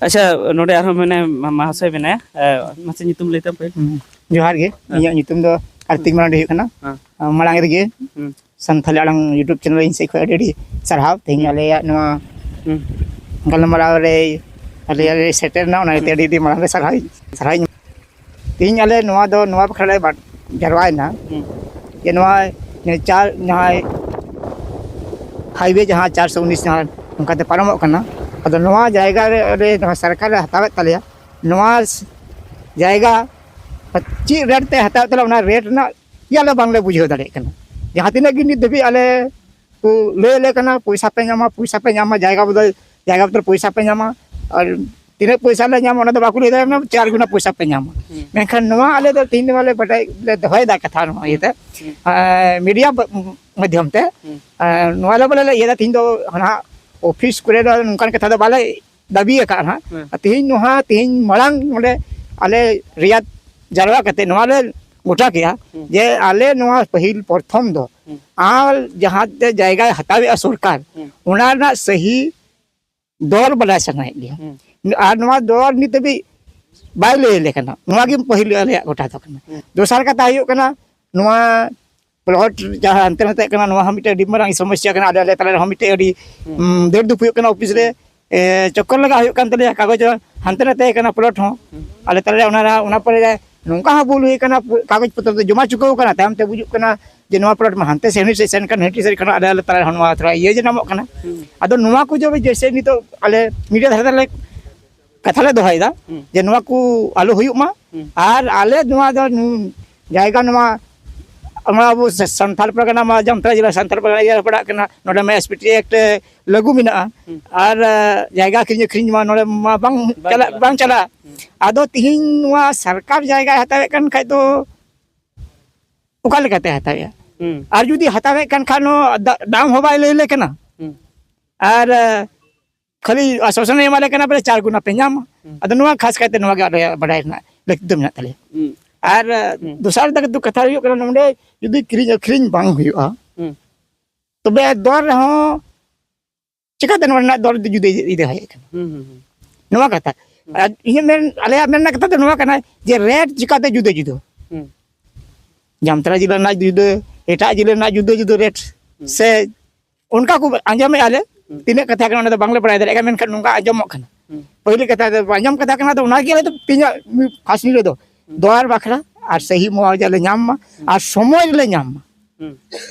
ᱟᱪᱪᱷᱟ, ᱱᱚᱰᱮ ᱟᱨᱦᱚᱸ ᱢᱮᱱᱟᱭᱟ, ᱢᱟ-, ᱢᱟᱦᱟᱥᱚᱭ ᱢᱮᱱᱟᱭᱟ᱾ ᱮ, ᱢᱟᱥᱮ ᱧᱩᱛᱩᱢ ᱞᱟᱹᱭ ᱛᱟᱢ ᱯᱮ᱾ ᱦᱩᱸ᱾ ᱡᱚᱦᱟᱨ ᱜᱮ᱾ ᱦᱮᱸ᱾ ᱤᱧᱟᱹᱜ ᱧᱩᱛᱩᱢ ᱫᱚ ᱠᱟᱨᱛᱤᱠ ᱦᱩᱸ᱾ ᱢᱟᱨᱟᱱᱰᱤ ᱦᱩᱭᱩᱜ ᱠᱟᱱᱟ᱾ ᱦᱮᱸ᱾ ᱢᱟᱲᱟᱝ ᱨᱮᱜᱮ ᱦᱩᱸ᱾ ᱥᱟᱱᱛᱷᱟᱞᱤ ᱟᱲᱟᱝ YouTube channel ᱤᱧ ᱥᱮᱫ ᱠᱷᱚᱱ ᱟᱹᱰᱤ ᱟᱹᱰᱤ ᱥᱟᱨᱦᱟᱣ᱾ ᱛᱮᱦᱮᱧ ᱦᱩᱸ᱾ ᱟᱞᱮᱭᱟᱜ ᱱᱚᱣᱟ ᱦᱩᱸ᱾ ᱜᱟᱞᱢᱟᱨᱟᱣ ᱨᱮ ᱟᱞᱮ ᱦᱩᱸ᱾ ᱞᱮ ᱥᱮᱴᱮᱨ ᱮᱱᱟ, ᱚᱱᱟ ᱤᱭᱟᱹᱛᱮ ᱦᱩᱸ᱾ ᱟᱹᱰᱤ ᱟᱹᱰᱤ ᱢᱟᱲᱟᱝ ᱨᱮ ᱥᱟᱨᱦᱟᱣ, ᱥᱟᱨᱦᱟᱣ᱾ ᱛᱮᱦᱮᱧ ᱟᱞᱮ ᱱᱚᱣᱟ ᱫᱚ ᱱᱚᱣᱟ ᱵᱟᱠᱷᱨᱟ ᱞᱮ ᱵᱟ-, ᱡᱟᱨᱣᱟᱭᱮᱱᱟ ᱦᱩᱸ᱾ ᱡᱮ ᱱᱚᱣᱟ ᱪᱟᱨ, ᱡᱟᱦᱟᱸᱭ highway ᱡᱟᱦᱟᱸ ᱪᱟᱨᱥᱚ ᱩᱱᱤᱥ ᱡᱟᱦᱟᱸ ᱱᱚᱝᱠᱟᱛᱮ ᱯᱟᱨᱚᱢᱚᱜ ᱠᱟᱱᱟ, ᱟᱫᱚ ᱱᱚᱣᱟ ᱡᱟᱭᱜᱟ ᱨᱮ, ᱨᱮ ᱱᱚᱣᱟ ᱥᱚᱨᱠᱟᱨ ᱮ ᱦᱟᱛᱟᱣᱮᱫ ᱛᱟᱞᱮᱭᱟ, ᱱᱚᱣᱟ ᱡᱟᱭᱜᱟ ᱪᱮᱫ rate ᱛᱮ ᱦᱟᱛᱟᱣᱮᱫ ᱛᱟᱞᱮᱭᱟ, ᱚᱱᱟ rate ᱨᱮᱱᱟᱜ ᱜᱮ ᱟᱞᱮ ᱵᱟᱝᱞᱮ ᱵᱩᱡᱷᱟᱹᱣ ᱫᱟᱲᱮᱭᱟᱜ ᱠᱟᱱᱟ᱾ ᱡᱟᱦᱟᱸ ᱛᱤᱱᱟᱹᱜ ᱜᱮ ᱱᱤᱛ ᱫᱷᱟᱹᱵᱤᱡ ᱟᱞᱮ ᱠᱚ ᱞᱟᱹᱭ ᱟᱞᱮ ᱠᱟᱱᱟ, "ᱯᱚᱭᱥᱟ ᱯᱮ ᱧᱟᱢᱟ, ᱯᱚᱭᱥᱟ ᱯᱮ ᱧᱟᱢᱟ, ᱡᱟᱭᱜᱟ ᱵᱚᱫᱚᱞ, ᱡᱟᱭᱜᱟ ᱵᱚᱫᱚᱞ ᱯᱚᱭᱥᱟ ᱯᱮ ᱧᱟᱢᱟ", ᱟᱨ ᱛᱤᱱᱟᱹᱜ ᱯᱚᱭᱥᱟ ᱞᱮ ᱧᱟᱢᱟ ᱚᱱᱟ ᱫᱚ ᱵᱟᱠᱚ ᱞᱟᱹᱭ ᱫᱟᱲᱮᱭᱟᱜ ᱠᱟᱱᱟ, ᱪᱟᱨ ᱜᱩᱱᱟ ᱯᱚᱭᱥᱟ ᱯᱮ ᱧᱟᱢᱟ᱾ ᱦᱩᱸ᱾ ᱢᱮᱱᱠᱷᱟᱱ ᱱᱚᱣᱟ ᱟᱞᱮ ᱫᱚ ᱛᱮᱦᱮᱧ ᱫᱚ ᱟᱞᱮ ᱵᱟᱰᱟᱭ ᱞᱮ ᱫᱚᱦᱚᱭᱮᱫᱟ ᱠᱟᱛᱷᱟ ᱱᱚᱣᱟ ᱦᱩᱸ᱾ ᱤᱭᱟᱹᱛᱮ, ᱦᱩᱸ᱾ ᱟᱨ media ᱢᱟᱫᱽᱫᱷᱚᱢ ᱛᱮ, ᱦᱩᱸ᱾ ᱟᱨ ᱱᱚᱣᱟ ᱞᱮ ᱵᱚᱞᱮ ᱞᱮ ᱤᱭᱟᱹᱭᱮᱫᱟ, ᱛᱮᱦᱮᱧ ᱫᱚ ᱦᱟᱱᱟ office ᱠᱚᱨᱮ ᱫᱚ ᱱᱚᱝᱠᱟᱱ ᱠᱟᱛᱷᱟ ᱫᱚ ᱵᱟᱞᱮ ᱫᱟᱹᱵᱤ ᱟᱠᱟᱫᱼᱟ ᱱᱟᱦᱟᱜ᱾ ᱦᱮᱸ᱾ ᱟᱨ ᱛᱮᱦᱮᱧ ᱱᱚᱣᱟ, ᱛᱮᱦᱮᱧ ᱢᱟᱲᱟᱝ ᱱᱚᱰᱮ ᱟᱞᱮ ᱨᱮᱭᱟᱫ ᱡᱟᱨᱣᱟ ᱠᱟᱛᱮ ᱱᱚᱣᱟ ᱞᱮ ᱜᱚᱴᱟ ᱠᱮᱜᱼᱟ ᱦᱩᱸ᱾ ᱡᱮ ᱟᱞᱮ ᱱᱚᱣᱟ ᱯᱟᱹᱦᱤᱞ ᱯᱨᱚᱛᱷᱚᱢ ᱫᱚ ᱦᱩᱸ᱾ ᱟᱨ ᱡᱟᱦᱟᱸ ᱛᱮ ᱡᱟᱭᱜᱟᱭ ᱦᱟᱛᱟᱣᱮᱜᱼᱟ ᱥᱚᱨᱠᱟᱨ, ᱦᱩᱸ᱾ ᱚᱱᱟ ᱨᱮᱱᱟᱜ ᱥᱟᱹᱦᱤ ᱫᱚᱨ ᱵᱟᱰᱟᱭ ᱥᱟᱱᱟᱭᱮᱫ ᱞᱮᱭᱟ᱾ ᱦᱩᱸ᱾ ᱟᱨ ᱱᱚᱣᱟ ᱫᱚᱨ ᱱᱤᱛ ᱦᱟᱹᱵᱤᱡ ᱵᱟᱭ ᱞᱟᱹᱭ ᱟᱞᱮ ᱠᱟᱱᱟ᱾ ᱱᱚᱣᱟ ᱜᱮ ᱯᱟᱹᱦᱤᱞ ᱟᱞᱮᱭᱟᱜ ᱜᱚᱴᱟ ᱫᱚ ᱠᱟᱱᱟ᱾ ᱦᱩᱸ᱾ ᱫᱚᱥᱟᱨ ᱠᱟᱛᱷᱟ ᱦᱩᱭᱩᱜ ᱠᱟᱱᱟ, ᱱᱚᱣᱟ plot ᱡᱟᱦᱟᱸ ᱦᱟᱱᱛᱮ ᱱᱟᱛᱮᱜ ᱠᱟᱱᱟ, ᱱᱚᱣᱟ ᱦᱚᱸ ᱢᱤᱫᱴᱮᱱ ᱟᱹᱰᱤ ᱢᱟᱨᱟᱝ ᱥᱚᱢᱚᱥᱥᱟ ᱠᱟᱱᱟ᱾ ᱟᱞᱮ, ᱟᱞᱮ ᱛᱟᱞᱟ ᱨᱮᱦᱚᱸ ᱢᱤᱫᱴᱮᱱ ᱟᱹᱰᱤ, ᱦᱩᱸ᱾ ᱩᱸ, ᱫᱟᱹᱲ ᱫᱩᱯᱩᱭᱚᱜ ᱠᱟᱱᱟ ᱚᱯᱷᱤᱥ ᱨᱮ᱾ ᱦᱩᱸ᱾ ᱮ, ᱪᱚᱠᱠᱚᱨ ᱞᱟᱜᱟᱣ ᱦᱩᱭᱩᱜ ᱠᱟᱱ ᱛᱟᱞᱮᱭᱟ, ᱠᱟᱜᱚᱡᱽ ᱦᱚᱸ ᱦᱟᱱᱛᱮ ᱱᱟᱛᱮ ᱠᱟᱱᱟ plot ᱦᱚᱸ᱾ ᱦᱩᱸ᱾ ᱟᱞᱮ ᱛᱟᱞᱟ ᱨᱮ ᱚᱱᱟ, ᱚᱱᱟ ᱯᱚᱨᱮ ᱨᱮ ᱱᱚᱝᱠᱟ ᱦᱚᱸ ᱵᱷᱩᱞ ᱦᱩᱭ ᱠᱟᱱᱟ, ᱯᱩ-, ᱠᱟᱜᱚᱡᱽ ᱯᱚᱛᱨᱚ ᱫᱚ ᱡᱚᱢᱟ ᱪᱩᱠᱟᱹᱣ ᱠᱟᱱᱟ, ᱛᱟᱭᱚᱢ ᱛᱮ ᱵᱩᱡᱩᱜ ᱠᱟᱱᱟ ᱡᱮ ᱱᱚᱣᱟ plot ᱢᱟ ᱦᱟᱱᱛᱮ ᱥᱮ ᱦᱟᱹᱱᱤ ᱥᱮᱫ ᱥᱮᱱ ᱠᱟᱱᱟ, ᱦᱟᱹᱱᱤ ᱥᱮᱫ ᱠᱟᱱᱟ, ᱟᱞᱮ, ᱟᱞᱮ ᱛᱟᱞᱟ ᱨᱮᱦᱚᱸ ᱱᱚᱣᱟ ᱛᱷᱚᱲᱟ ᱤᱭᱟᱹ ᱡᱟᱱᱟᱢᱚᱜ ᱠᱟᱱᱟ᱾ ᱦᱩᱸ᱾ ᱟᱫᱚ ᱱᱚᱣᱟ ᱠᱚ ᱡᱚᱵᱮ ᱡᱮᱭᱥᱮ ᱱᱤᱛᱚᱜ ᱟᱞᱮ media ᱫᱷᱟᱨᱮ ᱛᱟᱞᱮ ᱠᱟᱛᱷᱟ ᱞᱮ ᱫᱚᱦᱚᱭᱮᱫᱟ ᱦᱩᱸ᱾ ᱡᱮ ᱱᱚᱣᱟ ᱠᱚ ᱟᱞᱚ ᱦᱩᱭᱩᱜ ᱢᱟ᱾ ᱦᱩᱸ᱾ ᱟᱨ ᱟᱞᱮ ᱱᱚᱣᱟ ᱫᱚ ᱱᱩ-, ᱡᱟᱭᱜᱟ ᱱᱚᱣᱟ, ᱱᱚᱣᱟ ᱟᱵᱚ ᱥᱟ-, ᱥᱟᱱᱛᱟᱲ ᱯᱟᱨᱜᱟᱱᱟ ᱢᱟ, ᱡᱟᱢᱛᱟᱲᱟ ᱡᱮᱞᱟ ᱥᱟᱱᱛᱟᱲ ᱯᱟᱨᱜᱟᱱᱟ ᱤᱭᱟᱹ ᱨᱮ ᱯᱟᱲᱟᱜ ᱠᱟᱱᱟ, ᱱᱚᱰᱮ ᱢᱟ S P T Act ᱞᱟᱹᱜᱩ ᱢᱮᱱᱟᱜᱼᱟ᱾ ᱦᱩᱸ᱾ ᱟᱨ, ᱟ, ᱡᱟᱭᱜᱟ ᱠᱤᱨᱤᱧ ᱟᱹᱠᱷᱨᱤᱧ ᱢᱟ ᱱᱚᱰᱮ ᱢᱟ ᱵᱟᱝ ᱵᱟᱝ ᱪᱟᱞᱟᱜ, ᱪᱟᱞᱟᱜᱼᱟ᱾ ᱵᱟᱝ ᱪᱟᱞᱟᱜᱼᱟ᱾ ᱦᱩᱸ᱾ ᱟᱫᱚ ᱛᱤᱦᱤᱧ ᱱᱚᱣᱟ ᱥᱚᱨᱠᱟᱨ ᱡᱟᱭᱜᱟᱭ ᱦᱟᱛᱟᱣᱮᱫ ᱠᱟᱱ ᱠᱷᱟᱡ ᱫᱚ ᱚᱠᱟ ᱞᱮᱠᱟᱛᱮ ᱦᱟᱛᱟᱣᱮᱫᱼᱟ? ᱦᱩᱸ᱾ ᱟᱨ ᱡᱩᱫᱤ ᱦᱟᱛᱟᱣᱮᱫ ᱠᱟᱱ ᱠᱷᱟᱱ ᱦᱚᱸ ᱫᱟ-, ᱫᱟᱢ ᱦᱚᱸ ᱵᱟᱭ ᱞᱟᱹᱭ ᱟᱞᱮ ᱠᱟᱱᱟ᱾ ᱦᱩᱸ᱾ ᱟᱨ, ᱟ, ᱠᱷᱟᱹᱞᱤ ᱟᱥᱣᱟᱥᱚᱱ ᱮ ᱮᱢᱟᱞᱮ ᱠᱟᱱᱟ, ᱵᱚᱞᱮ ᱪᱟᱨ ᱜᱩᱱᱟ ᱯᱮ ᱧᱟᱢᱟ᱾ ᱦᱩᱸ᱾ ᱟᱫᱚ ᱱᱚᱣᱟ ᱠᱷᱟᱥ ᱠᱟᱭᱛᱮ ᱱᱚᱣᱟ ᱜᱮ ᱟᱞᱮᱭᱟᱜ ᱵᱟᱰᱟᱭ ᱨᱮᱱᱟᱜ ᱞᱟᱹᱠᱛᱤ ᱫᱚ ᱢᱮᱱᱟᱜ ᱛᱟᱞᱮᱭᱟ᱾ ᱦᱩᱸ᱾ ᱟᱨ, ᱦᱩᱸ᱾ ᱫᱚᱥᱟᱨ ᱫᱚ ᱠᱟᱛᱷᱟ ᱦᱩᱭᱩᱜ ᱠᱟᱱᱟ, ᱱᱚᱰᱮ ᱡᱩᱫᱤ ᱠᱤᱨᱤᱧ ᱟᱹᱠᱷᱨᱤᱧ ᱵᱟᱝ ᱦᱩᱭᱩᱜᱼᱟ, ᱦᱩᱸ᱾ ᱛᱚᱵᱮ ᱫᱚᱨ ᱨᱮᱦᱚᱸ ᱪᱤᱠᱟᱹᱛᱮ ᱱᱚᱣᱟ ᱨᱮᱱᱟᱜ ᱫᱚᱨ ᱫᱚ ᱡᱩᱫᱟᱹ ᱤᱫᱤ ᱫᱟᱲᱮᱭᱟᱜ ᱠᱟᱱᱟ? ᱦᱩᱸ, ᱦᱩᱸ, ᱦᱩᱸ᱾ ᱱᱚᱣᱟ ᱠᱟᱛᱷᱟ᱾ ᱦᱩᱸ᱾ ᱟᱨ ᱤᱧᱟᱹᱜ ᱢᱮᱱ, ᱟᱞᱮᱭᱟᱜ ᱢᱮᱱ ᱨᱮᱱᱟᱜ ᱠᱟᱛᱷᱟ ᱫᱚ ᱱᱚᱣᱟ ᱠᱟᱱᱟ ᱡᱮ ᱨᱮᱴ ᱪᱤᱠᱟᱹᱛᱮ ᱡᱩᱫᱟᱹ ᱡᱩᱫᱟᱹ? ᱦᱩᱸ᱾ ᱡᱟᱢᱛᱟᱲᱟ ᱡᱮᱞᱟ ᱨᱮᱱᱟᱜ ᱡᱩᱫᱟᱹ, ᱮᱴᱟᱜ ᱡᱮᱞᱟ ᱨᱮᱱᱟᱜ ᱡᱩᱫᱟᱹ ᱡᱩᱫᱟᱹ ᱨᱮᱴ᱾ ᱦᱩᱸ᱾ ᱥᱮ ᱚᱱᱠᱟ ᱠᱚ ᱟᱸᱡᱚᱢᱮᱫᱼᱟ ᱞᱮ, ᱦᱩᱸ᱾ ᱛᱤᱱᱟᱹᱜ ᱠᱟᱛᱷᱟ ᱠᱟᱱᱟ ᱚᱱᱟ ᱫᱚ ᱵᱟᱝᱞᱮ ᱵᱟᱲᱟᱭ ᱫᱟᱲᱮᱭᱟᱜ ᱠᱟᱱᱟ, ᱢᱮᱱᱠᱷᱟᱱ ᱱᱚᱝᱠᱟ ᱟᱸᱡᱚᱢᱚᱜ ᱠᱟᱱᱟ᱾ ᱦᱩᱸ᱾ ᱯᱟᱹᱦᱤᱞ ᱠᱟᱛᱷᱟ ᱫᱚ ᱟᱸᱡᱚᱢ ᱠᱟᱛᱷᱟ ᱠᱟᱱᱟ, ᱫᱚ ᱚᱱᱟᱜᱮ ᱟᱞᱮ ᱫᱚ ᱛᱮᱦᱮᱧᱟᱜ ᱯᱷᱟᱥᱱᱤ ᱨᱮᱫᱚ ᱦᱩᱸ᱾ ᱫᱚᱨ ᱵᱟᱠᱷᱨᱟ ᱟᱨ ᱥᱟᱹᱦᱤ ᱢᱩᱣᱟᱡᱟ ᱞᱮ ᱧᱟᱢ ᱢᱟ ᱦᱩᱸ᱾ ᱟᱨ ᱥᱚᱢᱚᱭ ᱨᱮᱞᱮ ᱧᱟᱢ ᱢᱟ᱾ ᱦᱩᱸ᱾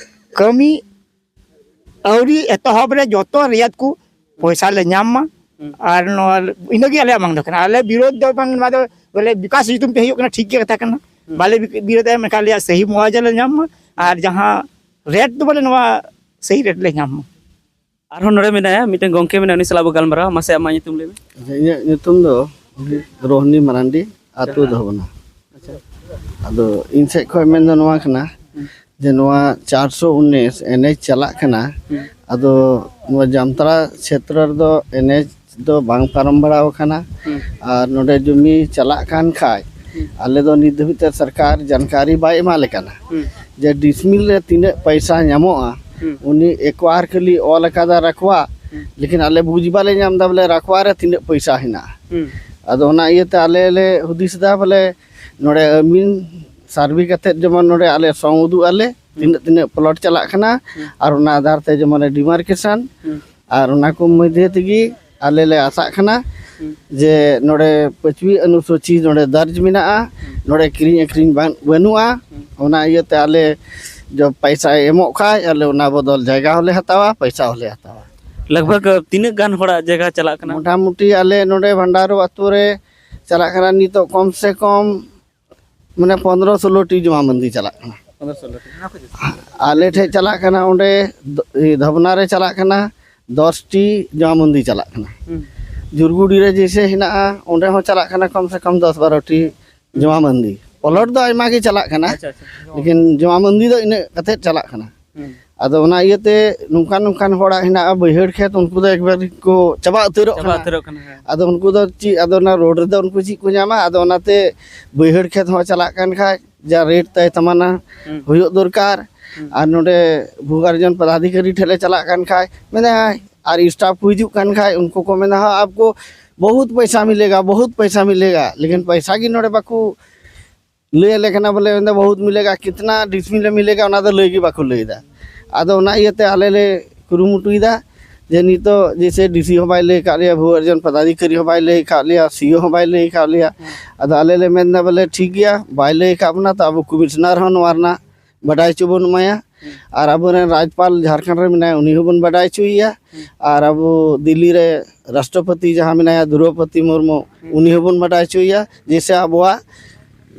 ᱠᱟᱹᱢᱤ ᱟᱹᱣᱨᱤ ᱮᱛᱚᱦᱚᱵ ᱨᱮ ᱡᱚᱛᱚ ᱨᱮᱭᱟᱛ ᱠᱚ ᱯᱚᱭᱥᱟ ᱞᱮ ᱧᱟᱢ ᱢᱟ᱾ ᱦᱩᱸ᱾ ᱟᱨ ᱱᱚᱣᱟ, ᱤᱱᱟᱹᱜᱮ ᱟᱞᱮᱭᱟᱜ ᱢᱟᱝ ᱫᱚ ᱠᱟᱱᱟ᱾ ᱟᱞᱮ ᱵᱤᱨᱳᱫᱷ ᱫᱚ ᱵᱟᱝ, ᱱᱚᱣᱟ ᱫᱚ ᱵᱚᱞᱮ ᱵᱤᱠᱟᱥ ᱧᱩᱛᱩᱢ ᱛᱮ ᱦᱩᱭᱩᱜ ᱠᱟᱱᱟ, ᱴᱷᱤᱠ ᱜᱮ ᱠᱟᱛᱷᱟ ᱠᱟᱱᱟ᱾ ᱦᱩᱸ᱾ ᱵᱟᱞᱮ ᱵᱤ-, ᱵᱤᱨᱳᱫᱷ ᱮᱢ ᱮᱱᱠᱷᱟᱱ ᱟᱞᱮᱭᱟᱜ ᱥᱟᱹᱦᱤ ᱢᱩᱣᱟᱡᱟ ᱞᱮ ᱧᱟᱢ ᱢᱟ᱾ ᱟᱨ ᱡᱟᱦᱟᱸ ᱨᱮᱴ ᱫᱚ ᱵᱚᱞᱮ ᱱᱚᱣᱟ ᱥᱟᱹᱦᱤ ᱨᱮᱴ ᱞᱮ ᱧᱟᱢ ᱢᱟ᱾ ᱟᱨᱦᱚᱸ ᱱᱚᱰᱮ ᱢᱮᱱᱟᱭᱟ ᱢᱤᱫᱴᱮᱱ ᱜᱚᱝᱠᱮ ᱢᱮᱱᱟᱭᱟ, ᱩᱱᱤ ᱥᱟᱞᱟᱜ ᱵᱚ ᱜᱟᱞᱢᱟᱨᱟᱣᱟ᱾ ᱢᱟᱥᱮ ᱟᱢᱟᱜ ᱧᱩᱛᱩᱢ ᱞᱟᱹᱭ ᱢᱮ᱾ ᱟᱪᱪᱷᱟ, ᱤᱧᱟᱹᱜ ᱧᱩᱛᱩᱢ ᱫᱚ ᱨᱳᱦᱱᱤ ᱢᱟᱨᱟᱱᱰᱤ, ᱟᱹᱛᱩ ᱟᱪᱪᱷᱟ᱾ ᱫᱚᱦᱚᱵᱚᱱᱟ᱾ ᱟᱪᱪᱷᱟ᱾ ᱟᱫᱚ ᱤᱧ ᱥᱮᱫ ᱠᱷᱚᱱ ᱢᱮᱱ ᱫᱚ ᱱᱚᱣᱟ ᱠᱟᱱᱟ ᱦᱩᱸ᱾ ᱡᱮ ᱱᱚᱣᱟ ᱪᱟᱨᱥᱚ ᱩᱱᱤᱥ ᱮᱱᱮᱡ ᱪᱟᱞᱟᱜ ᱠᱟᱱᱟ᱾ ᱦᱩᱸ᱾ ᱟᱫᱚ ᱱᱚᱣᱟ ᱡᱟᱢᱛᱟᱲᱟ ᱪᱷᱮᱛᱨᱚ ᱨᱮᱫᱚ ᱮᱱᱮᱡ ᱫᱚ ᱵᱟᱝ ᱯᱟᱨᱚᱢ ᱵᱟᱲᱟ ᱟᱠᱟᱱᱟ᱾ ᱦᱩᱸ᱾ ᱟᱨ ᱱᱚᱰᱮ ᱡᱩᱢᱤ ᱪᱟᱞᱟᱜ ᱠᱟᱱ ᱠᱷᱟᱡ, ᱦᱩᱸ᱾ ᱟᱞᱮ ᱫᱚ ᱱᱤᱛ ᱫᱷᱟᱹᱵᱤᱡ ᱛᱮ ᱥᱚᱨᱠᱟᱨ ᱡᱟᱱᱠᱟᱨᱤ ᱵᱟᱭ ᱮᱢᱟ ᱞᱮ ᱠᱟᱱᱟ᱾ ᱦᱩᱸ᱾ ᱡᱮ ᱰᱤᱥᱢᱤᱞ ᱨᱮ ᱛᱤᱱᱟᱹᱜ ᱯᱚᱭᱥᱟ ᱧᱟᱢᱚᱜᱼᱟ, ᱦᱩᱸ᱾ ᱩᱱᱤ ᱮᱠᱣᱟᱨ ᱠᱷᱟᱹᱞᱤ ᱚᱞ ᱟᱠᱟᱫᱟ ᱨᱟᱠᱷᱣᱟ, ᱦᱩᱸ᱾ ᱞᱮᱠᱤᱱ ᱟᱞᱮ ᱵᱩᱡᱽ ᱵᱟᱞᱮ ᱧᱟᱢ ᱮᱫᱟ ᱵᱚᱞᱮ ᱨᱟᱠᱷᱣᱟ ᱨᱮ ᱛᱤᱱᱟᱹᱜ ᱯᱚᱭᱥᱟ ᱦᱮᱱᱟᱜᱼᱟ᱾ ᱦᱩᱸ᱾ ᱟᱫᱚ ᱚᱱᱟ ᱤᱭᱟᱹᱛᱮ ᱟᱞᱮ ᱞᱮ ᱦᱩᱫᱤᱥ ᱮᱫᱟ ᱵᱚᱞᱮ ᱱᱚᱰᱮ ᱟᱹᱢᱤᱱ ᱥᱟᱨᱵᱷᱮ ᱠᱟᱛᱮᱫ ᱡᱮᱢᱚᱱ ᱱᱚᱰᱮ ᱟᱞᱮ ᱥᱚᱝ ᱩᱫᱩᱜ ᱟᱞᱮ, ᱦᱩᱸ᱾ ᱛᱤᱱᱟᱹᱜ ᱛᱤᱱᱟᱹᱜ ᱯᱞᱚᱴ ᱪᱟᱞᱟᱜ ᱠᱟᱱᱟ, ᱦᱩᱸ᱾ ᱟᱨ ᱚᱱᱟ ᱟᱫᱷᱟᱨ ᱛᱮ ᱡᱮᱢᱚᱱ ᱰᱤᱢᱟᱨᱠᱮᱥᱚᱱ, ᱦᱩᱸ᱾ ᱟᱨ ᱚᱱᱟ ᱠᱚ ᱢᱚᱫᱽᱫᱷᱮ ᱛᱮᱜᱮ ᱟᱞᱮ ᱞᱮ ᱟᱥᱟᱜ ᱠᱟᱱᱟ ᱦᱩᱸ᱾ ᱡᱮ ᱱᱚᱰᱮ ᱯᱟᱹᱪᱣᱤ ᱚᱱᱩᱥᱩᱪᱤ ᱱᱚᱰᱮ ᱫᱟᱨᱡᱽ ᱢᱮᱱᱟᱜᱼᱟ, ᱦᱩᱸ᱾ ᱱᱚᱰᱮ ᱠᱤᱨᱤᱧ ᱟᱹᱠᱷᱨᱤᱧ ᱵᱟᱝ, ᱵᱟᱹᱱᱩᱜᱼᱟ᱾ ᱦᱩᱸ᱾ ᱚᱱᱟ ᱤᱭᱟᱹᱛᱮ ᱟᱞᱮ ᱡᱚᱵ ᱯᱚᱭᱥᱟᱭ ᱮᱢᱚᱜ ᱠᱷᱟᱡ ᱟᱞᱮ ᱚᱱᱟ ᱵᱚᱫᱚᱞ ᱡᱟᱭᱜᱟ ᱦᱚᱸᱞᱮ ᱦᱟᱛᱟᱣᱟ, ᱯᱚᱭᱥᱟ ᱦᱚᱸᱞᱮ ᱦᱟᱛᱟᱣᱟ᱾ ᱞᱟᱜᱽ ᱵᱷᱟᱜᱽ ᱛᱤᱱᱟᱹᱜ ᱜᱟᱱ ᱦᱚᱲᱟᱜ ᱡᱟᱭᱜᱟ ᱪᱟᱞᱟᱜ ᱠᱟᱱᱟ? ᱢᱚᱴᱟᱢᱩᱴᱤ ᱟᱞᱮ ᱱᱚᱰᱮ ᱵᱷᱟᱱᱰᱟᱨᱳ ᱟᱹᱛᱩ ᱨᱮ ᱪᱟᱞᱟᱜ ᱠᱟᱱᱟ ᱱᱤᱛᱚᱜ ᱠᱚᱢ ᱥᱮ ᱠᱚᱢ ᱢᱟᱱᱮ ᱯᱚᱱᱫᱽᱨᱚ ᱥᱳᱞᱳ ᱴᱤ ᱡᱚᱢᱟ ᱢᱟᱹᱱᱫᱤ ᱪᱟᱞᱟᱜ ᱠᱟᱱᱟ᱾ ᱯᱚᱱᱫᱽᱨᱚ ᱥᱳᱞᱳ ᱴᱤ᱾ ᱟᱞᱮ ᱴᱷᱮᱡ ᱪᱟᱞᱟᱜ ᱠᱟᱱᱟ ᱚᱸᱰᱮ ᱫᱚ-, ᱤᱭᱟᱹ, ᱫᱷᱚᱵᱱᱟ ᱨᱮ ᱪᱟᱞᱟᱜ ᱠᱟᱱᱟ ᱫᱚᱥ ᱴᱤ ᱡᱚᱢᱟ ᱢᱟᱹᱱᱫᱤ ᱪᱟᱞᱟᱜ ᱠᱟᱱᱟ᱾ ᱦᱩᱸ᱾ ᱡᱩᱨᱜᱩᱰᱤ ᱨᱮ ᱡᱮᱭᱥᱮ ᱦᱮᱱᱟᱜᱼᱟ, ᱚᱸᱰᱮ ᱦᱚᱸ ᱪᱟᱞᱟᱜ ᱠᱟᱱᱟ ᱠᱚᱢ ᱥᱮ ᱠᱚᱢ ᱫᱚᱥ ᱵᱟᱨᱚ ᱴᱤ ᱦᱩᱸ᱾ ᱡᱚᱢᱟ ᱢᱟᱹᱱᱫᱤ᱾ ᱯᱚᱞᱚᱴ ᱫᱚ ᱟᱭᱢᱟ ᱜᱮ ᱪᱟᱞᱟᱜ ᱠᱟᱱᱟ, ᱟᱪᱪᱷᱟ, ᱟᱪᱪᱷᱟ᱾ ᱞᱮᱠᱤᱱ ᱡᱚᱢᱟ ᱢᱟᱹᱱᱫᱤ ᱫᱚ ᱤᱱᱟᱹᱜ ᱠᱟᱛᱮᱫ ᱪᱟᱞᱟᱜ ᱠᱟᱱᱟ᱾ ᱦᱩᱸ᱾ ᱟᱫᱚ ᱚᱱᱟ ᱤᱭᱟᱹᱛᱮ ᱱᱚᱝᱠᱟᱱ ᱱᱚᱝᱠᱟᱱ ᱦᱚᱲᱟᱜ ᱦᱮᱱᱟᱜᱼᱟ ᱵᱟᱹᱭᱦᱟᱹᱲ ᱠᱷᱮᱛ, ᱩᱱᱠᱩ ᱫᱚ ᱮᱠᱵᱟᱨ ᱠᱚ ᱪᱟᱵᱟ ᱩᱛᱟᱹᱨᱚᱜ ᱪᱟᱵᱟ ᱠᱟᱱᱟ᱾ ᱩᱛᱟᱹᱨᱚᱜ ᱠᱟᱱᱟ, ᱦᱮᱸ᱾ ᱟᱫᱚ ᱩᱱᱠᱩ ᱫᱚ ᱪᱮᱫ, ᱟᱫᱚ ᱚᱱᱟ ᱨᱳᱰ ᱨᱮᱫᱚ ᱩᱱᱠᱩ ᱪᱮᱫ ᱠᱚ ᱧᱟᱢᱟ? ᱟᱫᱚ ᱚᱱᱟᱛᱮ ᱵᱟᱹᱭᱦᱟᱹᱲ ᱠᱷᱮᱛ ᱦᱚᱸ ᱪᱟᱞᱟᱜ ᱠᱟᱱ ᱠᱷᱟᱡ ᱡᱟ ᱨᱮᱴ ᱛᱟᱭ ᱛᱟᱢᱟᱱᱟ ᱦᱩᱸ᱾ ᱦᱩᱭᱩᱜ ᱫᱚᱨᱠᱟᱨ᱾ ᱦᱩᱸ᱾ ᱟᱨ ᱱᱚᱰᱮ ᱵᱷᱩ ᱚᱨᱡᱚᱱ ᱯᱚᱫᱟᱫᱷᱤᱠᱟᱨᱤ ᱴᱷᱮᱡ ᱞᱮ ᱪᱟᱞᱟᱜ ᱠᱟᱱ ᱠᱷᱟᱡ ᱢᱮᱱᱟᱭ ᱟᱨ ᱥᱴᱟᱯ ᱠᱚ ᱦᱤᱡᱩᱜ ᱠᱟᱱ ᱠᱷᱟᱡ, ᱩᱱᱠᱩ ᱠᱚ ᱢᱮᱱᱟ, "ᱦᱟᱸ, ᱟᱯᱠᱳ ᱵᱚᱦᱩᱛ ᱯᱚᱭᱥᱟ ᱢᱤᱞᱮᱜᱟ, ᱵᱚᱦᱩᱛ ᱯᱚᱭᱥᱟ ᱢᱤᱞᱮᱜᱟ", ᱞᱮᱠᱤᱱ ᱯᱚᱭᱥᱟ ᱜᱮ ᱱᱚᱰᱮ ᱵᱟᱠᱚ ᱞᱟᱹᱭ ᱟᱞᱮ ᱠᱟᱱᱟ, ᱵᱚᱞᱮ ᱢᱮᱱᱫᱟ, "ᱵᱚᱦᱩᱛ ᱢᱤᱞᱮᱜᱟ, ᱠᱤᱛᱱᱟ ᱰᱤᱥᱢᱤᱞ ᱨᱮ ᱢᱤᱞᱮᱜᱟ", ᱚᱱᱟ ᱫᱚ ᱞᱟᱹᱭ ᱜᱮ ᱵᱟᱠᱚ ᱞᱟᱹᱭᱫᱟ᱾ ᱟᱫᱚ ᱚᱱᱟ ᱤᱭᱟᱹᱛᱮ ᱟᱞᱮ ᱞᱮ ᱠᱩᱨᱩᱢᱩᱴᱩᱭᱮᱫᱟ ᱡᱮ ᱱᱤᱛᱚᱜ ᱡᱮᱭᱥᱮ ᱰᱤᱥᱤ ᱦᱚᱸ ᱵᱟᱭ ᱞᱟᱹᱭ ᱟᱠᱟᱫ ᱞᱮᱭᱟ, ᱵᱷᱩ ᱚᱨᱡᱚᱱ ᱯᱚᱫᱟᱫᱷᱤᱠᱟᱨᱤ ᱦᱚᱸ ᱵᱟᱭ ᱞᱟᱹᱭ ᱟᱠᱟᱫ ᱞᱮᱭᱟ, ᱥᱤ ᱤ ᱳ ᱦᱚᱸ ᱵᱟᱭ ᱞᱟᱹᱭ ᱟᱠᱟᱫ ᱞᱮᱭᱟ᱾ ᱟᱫᱚ ᱟᱞᱮ ᱞᱮ ᱢᱮᱱᱫᱟ, ᱵᱚᱞᱮ, ᱴᱷᱤᱠ ᱜᱮᱭᱟ, ᱵᱟᱭ ᱞᱟᱹᱭ ᱟᱠᱟᱫ ᱵᱚᱱᱟ, ᱛᱚ ᱟᱵᱚ ᱠᱚᱢᱤᱥᱚᱱᱟᱨ ᱦᱚᱸ ᱱᱚᱣᱟ ᱨᱮᱱᱟᱜ ᱵᱟᱰᱟᱭ ᱦᱚᱪᱚ ᱵᱚᱱ ᱮᱢᱟᱭᱟ᱾ ᱟᱨ ᱟᱵᱚᱨᱮᱱ ᱨᱟᱡᱽᱯᱟᱞ ᱡᱷᱟᱲᱠᱷᱚᱸᱰ ᱨᱮ ᱢᱮᱱᱟᱭᱟ, ᱩᱱᱤ ᱦᱚᱸᱵᱚᱱ ᱵᱟᱰᱟᱭ ᱦᱚᱪᱚᱭᱮᱭᱟ᱾ ᱟᱨ ᱟᱵᱚ ᱫᱤᱞᱞᱤ ᱨᱮ ᱨᱟᱥᱴᱨᱚᱯᱚᱛᱤ ᱡᱟᱦᱟᱸ ᱢᱮᱱᱟᱭᱟ, ᱫᱨᱳᱯᱚᱫᱤ ᱢᱩᱨᱢᱩ, ᱩᱱᱤ ᱦᱚᱸᱵᱚᱱ ᱵᱟᱰᱟᱭ ᱦᱚᱪᱚᱭᱮᱭᱟ, ᱡᱮᱭᱥᱮ ᱟᱵᱚᱣᱟᱜ,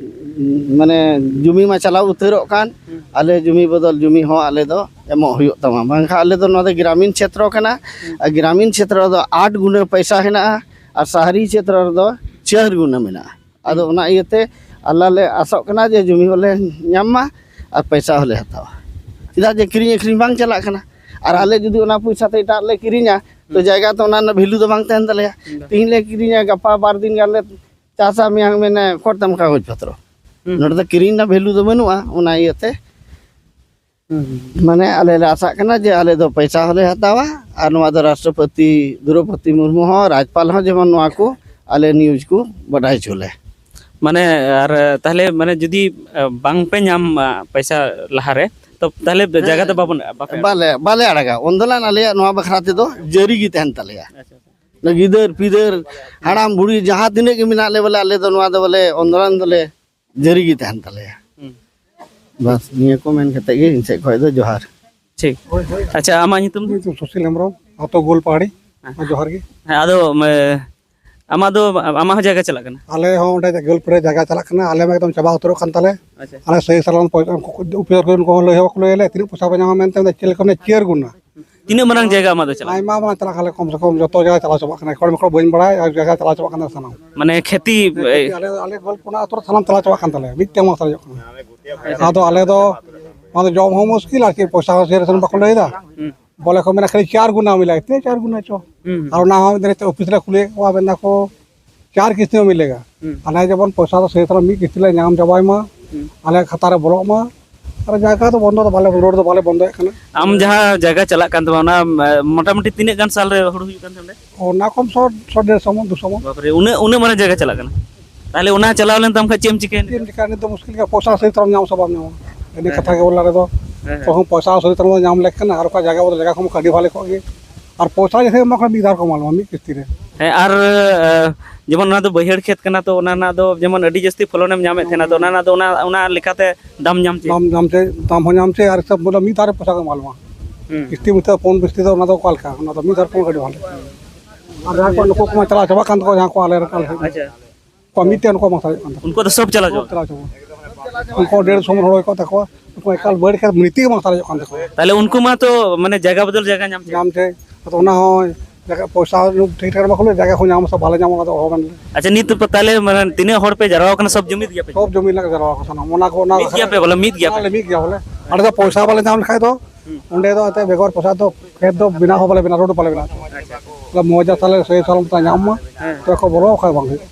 ᱢᱟᱱᱮ, ᱡᱩᱢᱤ ᱢᱟ ᱪᱟᱞᱟᱣ ᱩᱛᱟᱹᱨᱚᱜ ᱠᱟᱱ, ᱟᱞᱮ ᱡᱩᱢᱤ ᱵᱚᱫᱚᱞ ᱡᱩᱢᱤ ᱦᱚᱸ ᱟᱞᱮ ᱫᱚ ᱮᱢᱚᱜ ᱦᱩᱭᱩᱜ ᱛᱟᱢᱟ, ᱵᱟᱝᱠᱷᱟᱱ ᱟᱞᱮ ᱫᱚ ᱱᱚᱣᱟ ᱫᱚ ᱜᱨᱟᱢᱤᱱ ᱪᱷᱮᱛᱨᱚ ᱠᱟᱱᱟ᱾ ᱟᱨ ᱜᱨᱟᱢᱤᱱ ᱪᱷᱮᱛᱨᱚ ᱨᱮᱫᱚ ᱟᱴ ᱜᱩᱱᱟᱹ ᱯᱚᱭᱥᱟ ᱦᱮᱱᱟᱜᱼᱟ, ᱟᱨ ᱥᱟᱦᱟᱨᱤ ᱪᱷᱮᱛᱨᱚ ᱨᱮᱫᱚ ᱪᱟᱨ ᱜᱩᱱᱟᱹ ᱢᱮᱱᱟᱜᱼᱟ᱾ ᱟᱫᱚ ᱚᱱᱟ ᱤᱭᱟᱹᱛᱮ ᱟᱞᱮ ᱞᱮ ᱟᱥᱚᱜ ᱠᱟᱱᱟ ᱡᱮ ᱡᱩᱢᱤ ᱦᱚᱸᱞᱮ ᱧᱟᱢ ᱢᱟ ᱟᱨ ᱯᱚᱭᱥᱟ ᱦᱚᱸᱞᱮ ᱦᱟᱛᱟᱣᱟ᱾ ᱪᱮᱫᱟᱜ ᱡᱮ ᱠᱤᱨᱤᱧ ᱟᱹᱠᱷᱨᱤᱧ ᱵᱟᱝ ᱪᱟᱞᱟᱜ ᱠᱟᱱᱟ᱾ ᱟᱨ ᱟᱞᱮ ᱡᱩᱫᱤ ᱚᱱᱟ ᱯᱚᱭᱥᱟ ᱛᱮ ᱮᱴᱟᱜ ᱞᱮ ᱠᱤᱨᱤᱧᱟ, ᱛᱚ ᱡᱟᱭᱜᱟ ᱛᱚ ᱚᱱᱟ ᱨᱮᱱᱟᱜ ᱵᱷᱮᱞᱩ ᱫᱚ ᱵᱟᱝ ᱛᱟᱦᱮᱱ ᱛᱟᱞᱮᱭᱟ᱾ ᱛᱤᱦᱤᱧ ᱞᱮ ᱠᱤᱨᱤᱧᱟ, ᱜᱟᱯᱟ ᱵᱟᱨ ᱫᱤᱱ ᱜᱟᱱ ᱞᱮ ᱪᱟᱥᱟ, ᱢᱮᱭᱟᱝ ᱢᱮᱱᱟ ᱚᱠᱚᱭ ᱛᱟᱢ ᱠᱟᱜᱚᱡᱽ ᱯᱚᱛᱨᱚ? ᱱᱚᱰᱮ ᱫᱚ ᱠᱤᱨᱤᱧ ᱨᱮᱱᱟᱜ ᱵᱷᱮᱞᱩ ᱫᱚ ᱵᱟᱹᱱᱩᱜᱼᱟ᱾ ᱚᱱᱟ ᱤᱭᱟᱹᱛᱮ ᱢᱟᱱᱮ ᱟᱞᱮ ᱞᱮ ᱟᱥᱟᱜ ᱠᱟᱱᱟ ᱡᱮ ᱟᱞᱮ ᱫᱚ ᱯᱚᱭᱥᱟ ᱦᱚᱸᱞᱮ ᱦᱟᱛᱟᱣᱟ, ᱟᱨ ᱱᱚᱣᱟ ᱫᱚ ᱨᱟᱥᱴᱨᱚᱯᱚᱛᱤ ᱫᱨᱚᱣᱯᱚᱫᱤ ᱢᱩᱨᱢᱩ ᱦᱚᱸ, ᱨᱟᱡᱽᱯᱟᱞ ᱦᱚᱸ ᱡᱮᱢᱚᱱ ᱱᱚᱣᱟ ᱠᱚ ᱟᱞᱮ ᱱᱤᱭᱩᱡᱽ ᱠᱚ ᱵᱟᱰᱟᱭ ᱦᱚᱪᱚ ᱞᱮ᱾ ᱢᱟᱱᱮ, ᱟᱨ ᱛᱟᱦᱞᱮ, ᱢᱟᱱᱮ, ᱡᱩᱫᱤ, ᱟ, ᱵᱟᱝ ᱯᱮ ᱧᱟᱢ, ᱟ, ᱯᱚᱭᱥᱟ ᱞᱟᱦᱟᱨᱮ, ᱛᱚ ᱛᱟᱦᱞᱮ ᱡᱟᱭᱜᱟ ᱫᱚ ᱵᱟᱵᱚᱱ, ᱵᱟᱯᱮ ᱵᱟᱞᱮ, ᱵᱟᱞᱮ ᱟᱲᱟᱜᱟ᱾ ᱟᱱᱫᱳᱞᱚᱱ ᱟᱞᱮᱭᱟᱜ ᱱᱚᱣᱟ ᱵᱟᱠᱷᱨᱟ ᱛᱮᱫᱚ ᱡᱟᱹᱨᱤ ᱜᱮ ᱛᱟᱦᱮᱱ ᱛᱟᱞᱮᱭᱟ᱾ ᱟᱪᱪᱷᱟ, ᱟᱪᱪᱷᱟ᱾ ᱜᱤᱫᱟᱹᱨ ᱯᱤᱫᱟᱹᱨ, ᱦᱟᱲᱟᱢ ᱵᱩᱲᱦᱤ, ᱡᱟᱦᱟᱸ ᱛᱤᱱᱟᱹᱜ ᱜᱮ ᱢᱮᱱᱟᱜ ᱞᱮ, ᱵᱚᱞᱮ, ᱟᱞᱮ ᱫᱚ ᱱᱚᱣᱟ ᱫᱚ, ᱵᱚᱞᱮ, ᱟᱱᱫᱳᱞᱚᱱ ᱫᱚᱞᱮ ᱡᱟᱹᱨᱤ ᱜᱮ ᱛᱟᱦᱮᱱ ᱛᱟᱞᱮᱭᱟ᱾ ᱦᱩᱸ᱾ ᱵᱟᱥ, ᱱᱤᱭᱟᱹ ᱠᱚ ᱢᱮᱱ ᱠᱟᱛᱮ ᱜᱮ ᱤᱧ ᱥᱮᱫ ᱠᱷᱚᱡ ᱫᱚ ᱡᱚᱦᱟᱨ᱾ ᱴᱷᱤᱠ᱾ ᱟᱪᱪᱷᱟ, ᱟᱢᱟᱜ ᱧᱩᱛᱩᱢ ᱫᱚ? ᱤᱧ ᱧᱩᱛᱩᱢ ᱥᱩᱥᱤᱞ ᱦᱮᱢᱵᱨᱚᱢ, ᱟᱛᱳ ᱜᱳᱞᱯᱟᱦᱟᱲᱤ᱾ ᱦᱮᱸ᱾ ᱡᱚᱦᱟᱨ ᱜᱮ᱾ ᱦᱮᱸ, ᱟᱫᱚ, ᱢᱮ, ᱟᱢᱟᱜ ᱫᱚ, ᱟᱢᱟᱜ ᱦᱚᱸ ᱡᱟᱭᱜᱟ ᱪᱟᱞᱟᱜ ᱠᱟᱱᱟ? ᱟᱞᱮ ᱦᱚᱸ ᱚᱸᱰᱮ ᱜᱳᱞᱯᱟᱦᱟᱲᱤ ᱨᱮ ᱡᱟᱭᱜᱟ ᱪᱟᱞᱟᱜ ᱠᱟᱱᱟ, ᱟᱞᱮ ᱢᱟ ᱮᱠᱫᱚᱢ ᱪᱟᱵᱟ ᱩᱛᱟᱹᱨᱚᱜ ᱠᱟᱱ ᱛᱟᱞᱮ᱾ ᱟᱪᱪᱷᱟ᱾ ᱟᱞᱮ ᱥᱟᱹᱦᱤ ᱥᱟᱞᱟᱢ ᱯᱚᱭᱥᱟ, ᱩᱱᱠᱩ ᱠᱚ, ᱚᱯᱷᱤᱥᱟᱨ ᱠᱚ, ᱩᱱᱠᱩ ᱦᱚᱸ ᱞᱟᱹᱭ ᱦᱚᱸ ᱵᱟᱠᱚ ᱞᱟᱹᱭ ᱟᱞᱮ, ᱛᱤᱱᱟᱹᱜ ᱯᱚᱭᱥᱟ ᱯᱮ ᱧᱟᱢᱟ ᱢᱮᱱᱛᱮ, ᱢᱮᱱᱫᱟ, ᱪᱮᱫ ᱞᱮᱠᱟ ᱢᱟᱱᱮ ᱪᱤᱭᱟᱹᱨ ᱜᱩᱱᱟ᱾ ᱛᱤᱱᱟᱹᱜ ᱢᱟᱨᱟᱝ ᱡᱟᱭᱜᱟ ᱟᱢᱟᱜ ᱫᱚ ᱪᱟᱞᱟᱜ ᱠᱟᱱᱟ? ᱟᱭᱢᱟ ᱢᱟᱨᱟᱝ ᱪᱟᱞᱟᱜ ᱠᱟᱱᱟ, ᱠᱚᱢ ᱥᱮ ᱠᱚᱢ ᱡᱚᱛᱚ ᱡᱟᱭᱜᱟ ᱪᱟᱞᱟᱣ ᱪᱟᱵᱟᱜ ᱠᱟᱱᱟ, ᱮᱠᱚᱲ ᱢᱮᱠᱚᱲ ᱵᱟᱹᱧ ᱵᱟᱲᱟᱭᱟ, ᱟᱨ ᱡᱟᱭᱜᱟ ᱪᱟᱞᱟᱣ ᱪᱟᱵᱟᱜ ᱠᱟᱱᱟ ᱥᱟᱱᱟᱢ᱾ ᱢᱟᱱᱮ ᱠᱷᱮᱛᱤ, ᱦᱮᱸ, ᱮ, ᱠᱷᱮᱛᱤ, ᱟᱞᱮ, ᱟᱞᱮ ᱜᱳᱞᱯᱚᱱᱟ ᱟᱛᱳ ᱨᱮ ᱥᱟᱱᱟᱢ ᱪᱟᱞᱟᱣ ᱪᱟᱵᱟᱜ ᱠᱟᱱ ᱛᱟᱞᱮᱭᱟ, ᱢᱤᱫᱴᱮᱱ ᱦᱚᱸ ᱵᱟᱝ ᱥᱟᱨᱮᱡᱚᱜ ᱠᱟᱱᱟ᱾ ᱟᱪᱪᱷᱟ᱾ ᱟᱫᱚ ᱟᱞᱮ ᱫᱚ, ᱚᱱᱟ ᱫᱚ ᱡᱚᱢ ᱦᱚᱸ ᱢᱩᱥᱠᱤᱞ, ᱟᱨ ᱪᱮᱫ ᱯᱚᱭᱥᱟ ᱦᱚᱸ ᱥᱮᱨᱚᱠᱚᱢ ᱵᱟᱠᱚ ᱞᱟᱹᱭ ᱮᱫᱟ᱾ ᱦᱩᱸ᱾ ᱵᱚᱞᱮ ᱠᱚ ᱢᱮᱱᱟ ᱠᱷᱟᱹᱞᱤ ᱪᱟᱨ ᱜᱩᱱᱟ ᱢᱤᱞᱮᱜᱟ, ᱛᱤᱱᱟᱹᱜ ᱪᱟᱨ ᱜᱩᱱᱟ ᱪᱚ? ᱦᱩᱸ᱾ ᱟᱨ ᱚᱱᱟ ᱦᱚᱸ ᱢᱤᱫ ᱫᱤᱱ ᱚᱯᱷᱤᱥ ᱨᱮ ᱠᱩᱞᱤᱭᱮᱫ ᱠᱚᱣᱟ, ᱢᱮᱱᱫᱟ ᱠᱚ ᱪᱟᱨ ᱠᱤᱥᱛᱤ ᱢᱤᱞᱮᱜᱟ᱾ ᱦᱩᱸ᱾ ᱟᱞᱮ ᱡᱮᱢᱚᱱ ᱯᱚᱭᱥᱟ ᱫᱚ ᱥᱮᱭ ᱛᱟᱨᱟ ᱢᱤᱫ ᱠᱤᱥᱛᱤ ᱞᱮ ᱧᱟᱢ ᱪᱟᱵᱟᱭ ᱢᱟ, ᱦᱩᱸ᱾ ᱟᱞᱮ ᱠᱷᱟᱛᱟ ᱨᱮ ᱵᱚᱞᱚᱜ ᱢᱟ, ᱟᱨ ᱡᱟᱭᱜᱟ ᱫᱚ ᱵᱚᱱᱫᱚ ᱫᱚ ᱵᱟᱞᱮ, ᱨᱳᱰ ᱫᱚ ᱵᱟᱞᱮ ᱵᱚᱱᱫᱚᱭᱮᱫ ᱠᱟᱱᱟ᱾ ᱟᱢ ᱡᱟᱦᱟᱸ ᱡᱟᱭᱜᱟ ᱪᱟᱞᱟᱜ ᱠᱟᱱ ᱛᱟᱢᱟ, ᱚᱱᱟ, ᱮ, ᱢᱚᱴᱟᱢᱩᱴᱤ ᱛᱤᱱᱟᱹᱜ ᱜᱟᱱ ᱥᱟᱞ ᱨᱮ ᱦᱩᱲᱩ ᱦᱩᱭᱩᱜ ᱠᱟᱱ ᱛᱟᱢᱟ? ᱚᱱᱟ ᱠᱚᱢ ᱥᱚ, ᱥᱚ ᱰᱮᱲᱥᱚ ᱢᱚᱱ, ᱫᱩᱥᱚ ᱢᱚᱱ᱾ ᱵᱟᱯᱨᱮ, ᱩᱱᱟᱹᱜ, ᱩᱱᱟᱹᱜ ᱢᱟᱨᱟᱝ ᱡᱟᱭᱜᱟ ᱪᱟᱞᱟᱜ ᱠᱟᱱᱟ? ᱛᱟᱦᱞᱮ ᱚᱱᱟ ᱪᱟᱞᱟᱣ ᱞᱮᱱ ᱛᱟᱢ ᱠᱷᱟᱱ ᱪᱮᱫ ᱮᱢ ᱪᱤᱠᱟᱹᱭᱟ? ᱪᱮᱫ ᱮᱢ ᱪᱤᱠᱟᱹᱭᱟ? ᱱᱤᱛ ᱫᱚ ᱢᱩᱥᱠᱤᱞ ᱜᱮᱭᱟ, ᱯᱚᱭᱥᱟ ᱥᱟᱹᱦᱤ ᱛᱟᱨᱟᱢ ᱧᱟᱢ ᱥᱮ ᱵᱟᱢ ᱧᱟᱢᱟ, ᱤᱱᱟᱹ ᱦᱮᱸ, ᱠᱟᱛᱷᱟ ᱦᱮᱸ᱾ ᱜᱮ ᱵᱚᱞᱮ ᱨᱮᱫᱚ᱾ ᱦᱮᱸ, ᱦᱮᱸ᱾ ᱛᱚᱠᱷᱚᱱ ᱯᱚᱭᱥᱟ ᱥᱟᱹᱦᱤ ᱛᱟᱨᱟᱢ ᱧᱟᱢ ᱞᱮᱠ ᱠᱟᱱᱟ, ᱟᱨ ᱚᱠᱟ ᱡᱟᱭᱜᱟ ᱵᱚᱫᱚᱞ ᱡᱟᱭᱜᱟ ᱠᱷᱚᱱ ᱟᱹᱰᱤ ᱵᱷᱟᱞᱮ ᱠᱚᱜ ᱜᱮ᱾ ᱟᱨ ᱯᱚᱭᱥᱟ ᱡᱟᱹᱥᱛᱤ ᱮᱢᱟ ᱠᱷᱟᱱ ᱢᱤᱫ ᱫᱷᱟᱣ ᱠᱚ ᱮᱢᱟ ᱞᱮᱢᱟ, ᱢᱤᱫ ᱠᱤᱥᱛᱤ ᱨᱮ᱾ ᱦᱮᱸ, ᱟᱨ, ᱮ, ᱡᱮᱢᱚᱱ ᱚᱱᱟ ᱫᱚ ᱵᱟᱹᱭᱦᱟᱹᱲ ᱠᱷᱮᱛ ᱠᱟᱱᱟ, ᱛᱚ ᱚᱱᱟ ᱨᱮᱱᱟᱜ ᱫᱚ ᱡᱮᱢᱚᱱ ᱟᱹᱰᱤ ᱡᱟᱹᱥᱛᱤ ᱯᱷᱚᱞᱚᱱᱮᱢ ᱧᱟᱢᱮᱫ ᱛᱟᱦᱮᱱᱟ, ᱛᱚ ᱚᱱᱟ ᱨᱮᱱᱟᱜ ᱫᱚ ᱚᱱᱟ, ᱚᱱᱟ ᱞᱮᱠᱟᱛᱮ ᱫᱟᱢ ᱧᱟᱢ ᱪᱮᱫ? ᱫᱟᱢ ᱧᱟᱢ ᱪᱮᱫ, ᱫᱟᱢ ᱦᱚᱸ ᱧᱟᱢ ᱪᱮᱫ, ᱟᱨ ᱦᱤᱥᱟᱹᱵ ᱵᱚᱞᱮ ᱢᱤᱫ ᱫᱷᱟᱣ ᱨᱮ ᱯᱚᱭᱥᱟ ᱠᱚ ᱮᱢᱟ ᱞᱮᱢᱟ᱾ ᱦᱩᱸ᱾ ᱠᱤᱥᱛᱤ ᱢᱤᱥᱛᱤ ᱯᱩᱱ ᱠᱤᱥᱛᱤ ᱫᱚ ᱚᱱᱟ ᱫᱚ ᱚᱠᱟ ᱞᱮᱠᱟ? ᱚᱱᱟ ᱫᱚ ᱢᱤᱫ ᱫᱷᱟᱣ ᱨᱮ ᱯᱩᱱ ᱜᱟᱹᱰᱤ ᱵᱷᱟᱲᱟ᱾ ᱟᱨ ᱡᱟᱦᱟᱸᱭ ᱠᱚ ᱱᱩᱠᱩ ᱠᱚᱢᱟ ᱪᱟᱞᱟᱣ ᱪᱟᱵᱟᱜ ᱠᱟᱱ ᱛᱟᱠᱚᱣᱟ, ᱡᱟᱦᱟᱸ ᱠᱚ ᱟᱞᱮ ᱨᱮᱱ ᱟᱞᱮ ᱥᱮᱫ᱾ ᱟᱪᱪᱷᱟ᱾ ᱠᱚ ᱢᱤᱫᱴᱮᱱ ᱠᱚ ᱢᱟᱥᱟᱨᱮᱡ ᱠᱟᱱ ᱛᱟᱠᱚᱣᱟ᱾ ᱩᱱᱠᱩ ᱫᱚ ᱥᱚᱵ ᱪᱟᱞᱟᱣ ᱥᱚᱵ ᱪᱟᱵᱟ? ᱪᱟᱞᱟᱣ ᱪᱟᱵᱟ᱾ ᱩᱱᱠᱩ ᱰᱮᱲᱥᱚ ᱢᱚᱱ ᱦᱩᱲᱩ ᱠᱚ ᱛᱟᱠᱚᱣᱟ, ᱩᱱᱠᱩ ᱮᱠᱟᱞ ᱵᱟᱹᱲ ᱠᱷᱮᱛ ᱢᱤᱫᱴᱤᱡ ᱜᱮ ᱵᱟᱝ ᱥᱟᱨᱮᱡᱚᱜ ᱠᱟᱱ ᱛᱟᱠᱚᱣᱟ᱾ ᱛᱟᱦᱞᱮ ᱩᱱᱠᱩ ᱢᱟ ᱛᱚ ᱢᱟᱱᱮ ᱡᱟᱭᱜᱟ ᱵᱚᱫᱚᱞ ᱡᱟᱭᱜᱟ ᱧᱟᱢ ᱪᱮᱫ? ᱧᱟᱢ ᱪᱮᱫ? ᱟᱫᱚ ᱚᱱᱟ ᱦᱚᱸ ᱡᱟᱭᱜᱟ ᱯᱚᱭᱥᱟ ᱴᱷᱤᱠ ᱴᱷᱟᱠ ᱵᱟᱠᱚ ᱞᱟᱹᱭᱟ, ᱡᱟᱭᱜᱟ ᱠᱚ ᱧᱟᱢᱟ ᱥᱮ ᱵᱟᱞᱮ ᱧᱟᱢᱟ, ᱚᱱᱟ ᱫᱚ ᱚᱦᱚ ᱢᱮᱱ ᱞᱮ᱾ ᱟᱪᱪᱷᱟ, ᱱᱤᱛ ᱯᱮ ᱛᱟᱦᱞᱮ ᱢᱟᱱᱮ ᱛᱤᱱᱟᱹᱜ ᱦᱚᱲ ᱯᱮ ᱡᱟᱨᱣᱟ ᱠᱟᱱᱟ? ᱥᱚᱵ ᱡᱩᱢᱤᱫ ᱜᱮᱭᱟ ᱯᱮ? ᱥᱚᱵ ᱡᱩᱢᱤᱫ ᱞᱮᱠᱟ ᱡᱟᱨᱣᱟ ᱠᱚ ᱥᱟᱱᱟᱢ, ᱚᱱᱟ ᱠᱚ, ᱚᱱᱟ ᱢᱤᱫ ᱜᱮᱭᱟ ᱯᱮ ᱵᱚᱞᱮ, ᱢᱤᱫ ᱜᱮᱭᱟ ᱯᱮ? ᱟᱞᱮ ᱢᱤᱫ ᱜᱮᱭᱟ ᱵᱚᱞᱮ᱾ ᱟᱞᱮ ᱫᱚ ᱯᱚᱭᱥᱟ ᱵᱟᱞᱮ ᱧᱟᱢ ᱞᱮᱠᱷᱟᱡ ᱫᱚ ᱦᱩᱸ᱾ ᱚᱸᱰᱮ ᱫᱚ ᱮᱱᱛᱮ ᱵᱮᱜᱚᱨ ᱯᱚᱭᱥᱟ ᱫᱚ ᱠᱷᱮᱛ ᱫᱚ ᱵᱮᱱᱟᱣ ᱦᱚᱸ ᱵᱟᱞᱮ ᱵᱮᱱᱟᱣ, ᱨᱳᱰ ᱦᱚᱸ ᱵᱟᱞᱮ ᱵᱮᱱᱟᱣ ᱦᱚᱪᱚᱣᱟᱜᱼᱟ᱾ ᱟᱪᱪᱷᱟ᱾ ᱢᱚᱡᱟ ᱛᱟᱦᱞᱮ ᱥᱮᱭ ᱥᱟᱞ ᱢᱚᱛᱚ ᱧᱟᱢ ᱢᱟ, ᱦᱮᱸ᱾ ᱛᱚ ᱠᱚ ᱵᱚᱞᱚ ᱵᱟᱠᱷᱟᱡ ᱵᱟᱝ ᱦᱩᱭᱩᱜᱼᱟ᱾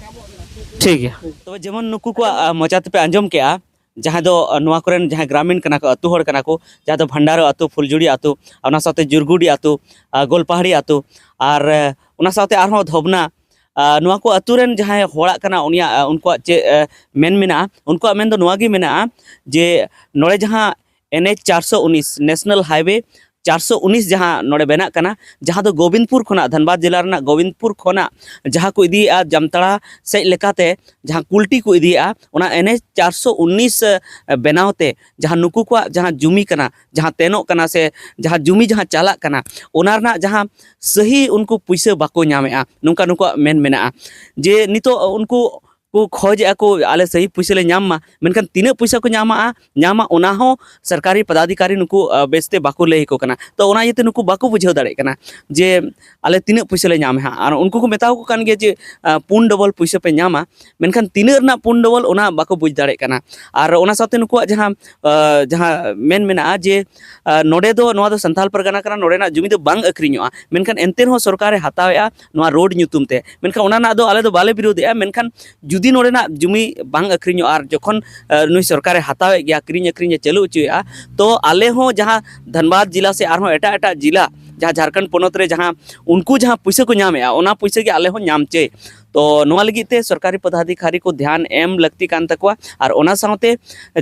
ᱴᱷᱤᱠ ᱜᱮᱭᱟ᱾ ᱛᱚᱵᱮ ᱡᱮᱢᱚᱱ ᱱᱩᱠᱩ ᱠᱚᱣᱟᱜ, ᱟ, ᱢᱚᱪᱟ ᱛᱮᱯᱮ ᱟᱸᱡᱚᱢ ᱠᱮᱜᱼᱟ, ᱡᱟᱦᱟᱸ ᱫᱚ, ᱟ, ᱱᱚᱣᱟ ᱠᱚᱨᱮᱱ ᱡᱟᱦᱟᱸᱭ ᱜᱨᱟᱢᱤᱱ ᱠᱟᱱᱟ ᱠᱚ, ᱟᱹᱛᱩ ᱦᱚᱲ ᱠᱟᱱᱟ ᱠᱚ, ᱡᱟᱦᱟᱸ ᱫᱚ ᱵᱷᱟᱱᱰᱟᱨᱚ ᱟᱹᱛᱩ, ᱯᱷᱩᱞᱡᱩᱲᱤ ᱟᱹᱛᱩ, ᱚᱱᱟ ᱥᱟᱶᱛᱮ ᱡᱩᱨᱜᱩᱰᱤ ᱟᱹᱛᱩ, ᱟ, ᱜᱳᱞᱯᱟᱦᱟᱲᱤ ᱟᱹᱛᱩ, ᱟᱨ, ᱟ, ᱚᱱᱟ ᱥᱟᱶᱛᱮ ᱟᱨᱦᱚᱸ ᱫᱷᱚᱵᱱᱟ, ᱟ, ᱱᱚᱣᱟ ᱠᱚ ᱟᱹᱛᱩ ᱨᱮᱱ ᱡᱟᱦᱟᱸᱭ ᱦᱚᱲᱟᱜ ᱠᱟᱱᱟ, ᱩᱱᱤᱭᱟᱜ, ᱟ, ᱩᱱᱠᱩᱣᱟᱜ ᱪᱮᱫ, ᱟ, ᱢᱮᱱ ᱢᱮᱱᱟᱜᱼᱟ? ᱩᱱᱠᱩᱣᱟᱜ ᱢᱮᱱ ᱫᱚ ᱱᱚᱣᱟ ᱜᱮ ᱢᱮᱱᱟᱜᱼᱟ ᱡᱮ ᱱᱚᱰᱮ ᱡᱟᱦᱟᱸ NH ᱪᱟᱨᱥᱚ ᱩᱱᱤᱥ, National Highway ᱪᱟᱨᱥᱚ ᱩᱱᱤᱥ ᱡᱟᱦᱟᱸ ᱱᱚᱰᱮ ᱵᱮᱱᱟᱜ ᱠᱟᱱᱟ, ᱡᱟᱦᱟᱸ ᱫᱚ ᱜᱳᱵᱤᱱᱫᱯᱩᱨ ᱠᱷᱚᱱᱟᱜ, ᱫᱷᱟᱱᱵᱟᱫᱽ ᱡᱮᱞᱟ ᱨᱮᱱᱟᱜ ᱜᱳᱵᱤᱱᱫᱯᱩᱨ ᱠᱷᱚᱱᱟᱜ ᱡᱟᱦᱟᱸ ᱠᱚ ᱤᱫᱤᱭᱮᱫᱼᱟ ᱡᱟᱢᱛᱟᱲᱟ ᱥᱮᱫ ᱞᱮᱠᱟᱛᱮ ᱡᱟᱦᱟᱸ ᱠᱩᱞᱴᱤ ᱠᱚ ᱤᱫᱤᱭᱮᱫᱼᱟ, ᱚᱱᱟ NH ᱪᱟᱨᱥᱚ ᱩᱱᱤᱥ, ᱮ, ᱵᱮᱱᱟᱣ ᱛᱮ ᱡᱟᱦᱟᱸ ᱱᱩᱠᱩ ᱠᱚᱣᱟᱜ ᱡᱟᱦᱟᱸ ᱡᱩᱢᱤ ᱠᱟᱱᱟ, ᱡᱟᱦᱟᱸ ᱛᱮᱱᱚᱜ ᱠᱟᱱᱟ ᱥᱮ ᱡᱟᱦᱟᱸ ᱡᱩᱢᱤ ᱡᱟᱦᱟᱸ ᱪᱟᱞᱟᱜ ᱠᱟᱱᱟ, ᱚᱱᱟ ᱨᱮᱱᱟᱜ ᱡᱟᱦᱟᱸ ᱥᱟᱹᱦᱤ ᱩᱱᱠᱩ ᱯᱩᱭᱥᱟᱹ ᱵᱟᱠᱚ ᱧᱟᱢᱮᱫᱼᱟ, ᱱᱚᱝᱠᱟ ᱱᱩᱠᱩᱣᱟᱜ ᱢᱮᱱ ᱢᱮᱱᱟᱜᱼᱟ᱾ ᱡᱮ ᱱᱤᱛᱚᱜ ᱩᱱᱠᱩ ᱠᱚ ᱠᱷᱚᱡᱮᱜᱼᱟ ᱠᱚ ᱟᱞᱮ ᱥᱟᱹᱦᱤ ᱯᱩᱭᱥᱟᱹ ᱞᱮ ᱧᱟᱢ ᱢᱟ, ᱢᱮᱱᱠᱷᱟᱱ ᱛᱤᱱᱟᱹᱜ ᱯᱩᱭᱥᱟᱹ ᱠᱚ ᱧᱟᱢᱟ, ᱧᱟᱢᱟ ᱚᱱᱟ ᱦᱚᱸ ᱥᱚᱨᱠᱟᱨᱤ ᱯᱚᱫᱟᱫᱷᱤᱠᱟᱨᱤ ᱱᱩᱠᱩ, ᱟ, ᱵᱮᱥᱛᱮ ᱵᱟᱠᱚ ᱞᱟᱹᱭ ᱟᱠᱚ ᱠᱟᱱᱟ᱾ ᱛᱚ ᱚᱱᱟ ᱤᱭᱟᱹᱛᱮ ᱱᱩᱠᱩ ᱵᱟᱠᱚ ᱵᱩᱡᱷᱟᱹᱣ ᱫᱟᱲᱮᱭᱟᱜ ᱠᱟᱱᱟ ᱡᱮ ᱟᱞᱮ ᱛᱤᱱᱟᱹᱜ ᱯᱩᱭᱥᱟᱹ ᱞᱮ ᱧᱟᱢᱟ ᱦᱟᱸᱜ᱾ ᱟᱨ ᱩᱱᱠᱩ ᱠᱚ ᱢᱮᱛᱟ ᱠᱚ ᱠᱟᱱ ᱜᱮᱭᱟ ᱡᱮ, ᱟ, ᱯᱩᱱ ᱰᱚᱵᱚᱞ ᱯᱩᱭᱥᱟᱹ ᱯᱮ ᱧᱟᱢᱟ, ᱢᱮᱱᱠᱷᱟᱱ ᱛᱤᱱᱟᱹᱜ ᱨᱮᱱᱟᱜ ᱯᱩᱱ ᱰᱚᱵᱚᱞ ᱚᱱᱟ ᱵᱟᱠᱚ ᱵᱩᱡᱽ ᱫᱟᱲᱮᱭᱟᱜ ᱠᱟᱱᱟ᱾ ᱟᱨ ᱚᱱᱟ ᱥᱟᱶᱛᱮ ᱱᱩᱠᱩᱣᱟᱜ ᱡᱟᱦᱟᱸ, ᱟ, ᱡᱟᱦᱟᱸ ᱢᱮᱱ ᱢᱮᱱᱟᱜᱼᱟ ᱡᱮ, ᱟ, ᱱᱚᱰᱮ ᱫᱚ, ᱱᱚᱣᱟ ᱫᱚ ᱥᱟᱱᱛᱟᱲ ᱯᱟᱨᱜᱟᱱᱟ ᱠᱟᱱᱟ, ᱱᱚᱰᱮᱱᱟᱜ ᱡᱩᱢᱤ ᱫᱚ ᱵᱟᱝ ᱟᱹᱠᱷᱨᱤᱧᱚᱜᱼᱟ, ᱢᱮᱱᱠᱷᱟᱱ ᱮᱱᱛᱮ ᱨᱮᱦᱚᱸ ᱥᱚᱨᱠᱟᱨᱮ ᱦᱟᱛᱟᱣᱮᱫᱼᱟ ᱱᱚᱣᱟ ᱨᱳᱰ ᱧᱩᱛᱩᱢ ᱛᱮ᱾ ᱢᱮᱱᱠᱷᱟᱱ ᱚᱱᱟ ᱨᱮᱱᱟᱜ ᱫᱚ ᱟᱞᱮ ᱫᱚ ᱵᱟᱞᱮ ᱵᱤᱨᱳᱫᱷᱮᱜᱼᱟ, ᱢᱮᱱᱠᱷᱟᱱ ᱡᱩᱫᱤ ᱡᱩᱫᱤ ᱱᱚᱰᱮᱱᱟᱜ ᱡᱩᱢᱤ ᱵᱟᱝ ᱟᱹᱠᱷᱨᱤᱧᱚᱜᱼᱟ ᱟᱨ ᱡᱚᱠᱷᱚᱱ ᱟᱸ, ᱱᱩᱭ ᱥᱚᱨᱠᱟᱨᱮ ᱦᱟᱛᱟᱣᱮᱫ ᱜᱮᱭᱟ, ᱠᱤᱨᱤᱧ ᱟᱹᱠᱷᱨᱤᱧ ᱮ ᱪᱟᱹᱞᱩ ᱦᱚᱪᱚᱭᱮᱫᱼᱟ, ᱛᱚ ᱟᱞᱮ ᱦᱚᱸ ᱡᱟᱦᱟᱸ ᱫᱷᱟᱱᱵᱟᱫᱽ ᱡᱮᱞᱟ ᱥᱮ ᱟᱨᱦᱚᱸ ᱮᱴᱟᱜ ᱮᱴᱟᱜ ᱡᱮᱞᱟ ᱡᱟᱦᱟᱸ ᱡᱷᱟᱲᱠᱷᱚᱸᱰ ᱯᱚᱱᱚᱛ ᱨᱮ ᱡᱟᱦᱟᱸ ᱩᱱᱠᱩ ᱡᱟᱦᱟᱸ ᱯᱩᱭᱥᱟᱹ ᱠᱚ ᱧᱟᱢᱮᱫᱼᱟ, ᱚᱱᱟ ᱯᱩᱭᱥᱟᱹ ᱜᱮ ᱟᱞᱮ ᱦᱚᱸ ᱧᱟᱢ ᱪᱟᱹᱭ᱾ ᱛᱚ ᱱᱚᱣᱟ ᱞᱟᱹᱜᱤᱫ ᱛᱮ ᱥᱚᱨᱠᱟᱨᱤ ᱯᱚᱫᱟᱫᱷᱤᱠᱟᱨᱤ ᱠᱚ ᱫᱷᱮᱭᱟᱱ ᱮᱢ ᱞᱟᱹᱠᱛᱤ ᱠᱟᱱ ᱛᱟᱠᱚᱣᱟ᱾ ᱟᱨ ᱚᱱᱟ ᱥᱟᱶᱛᱮ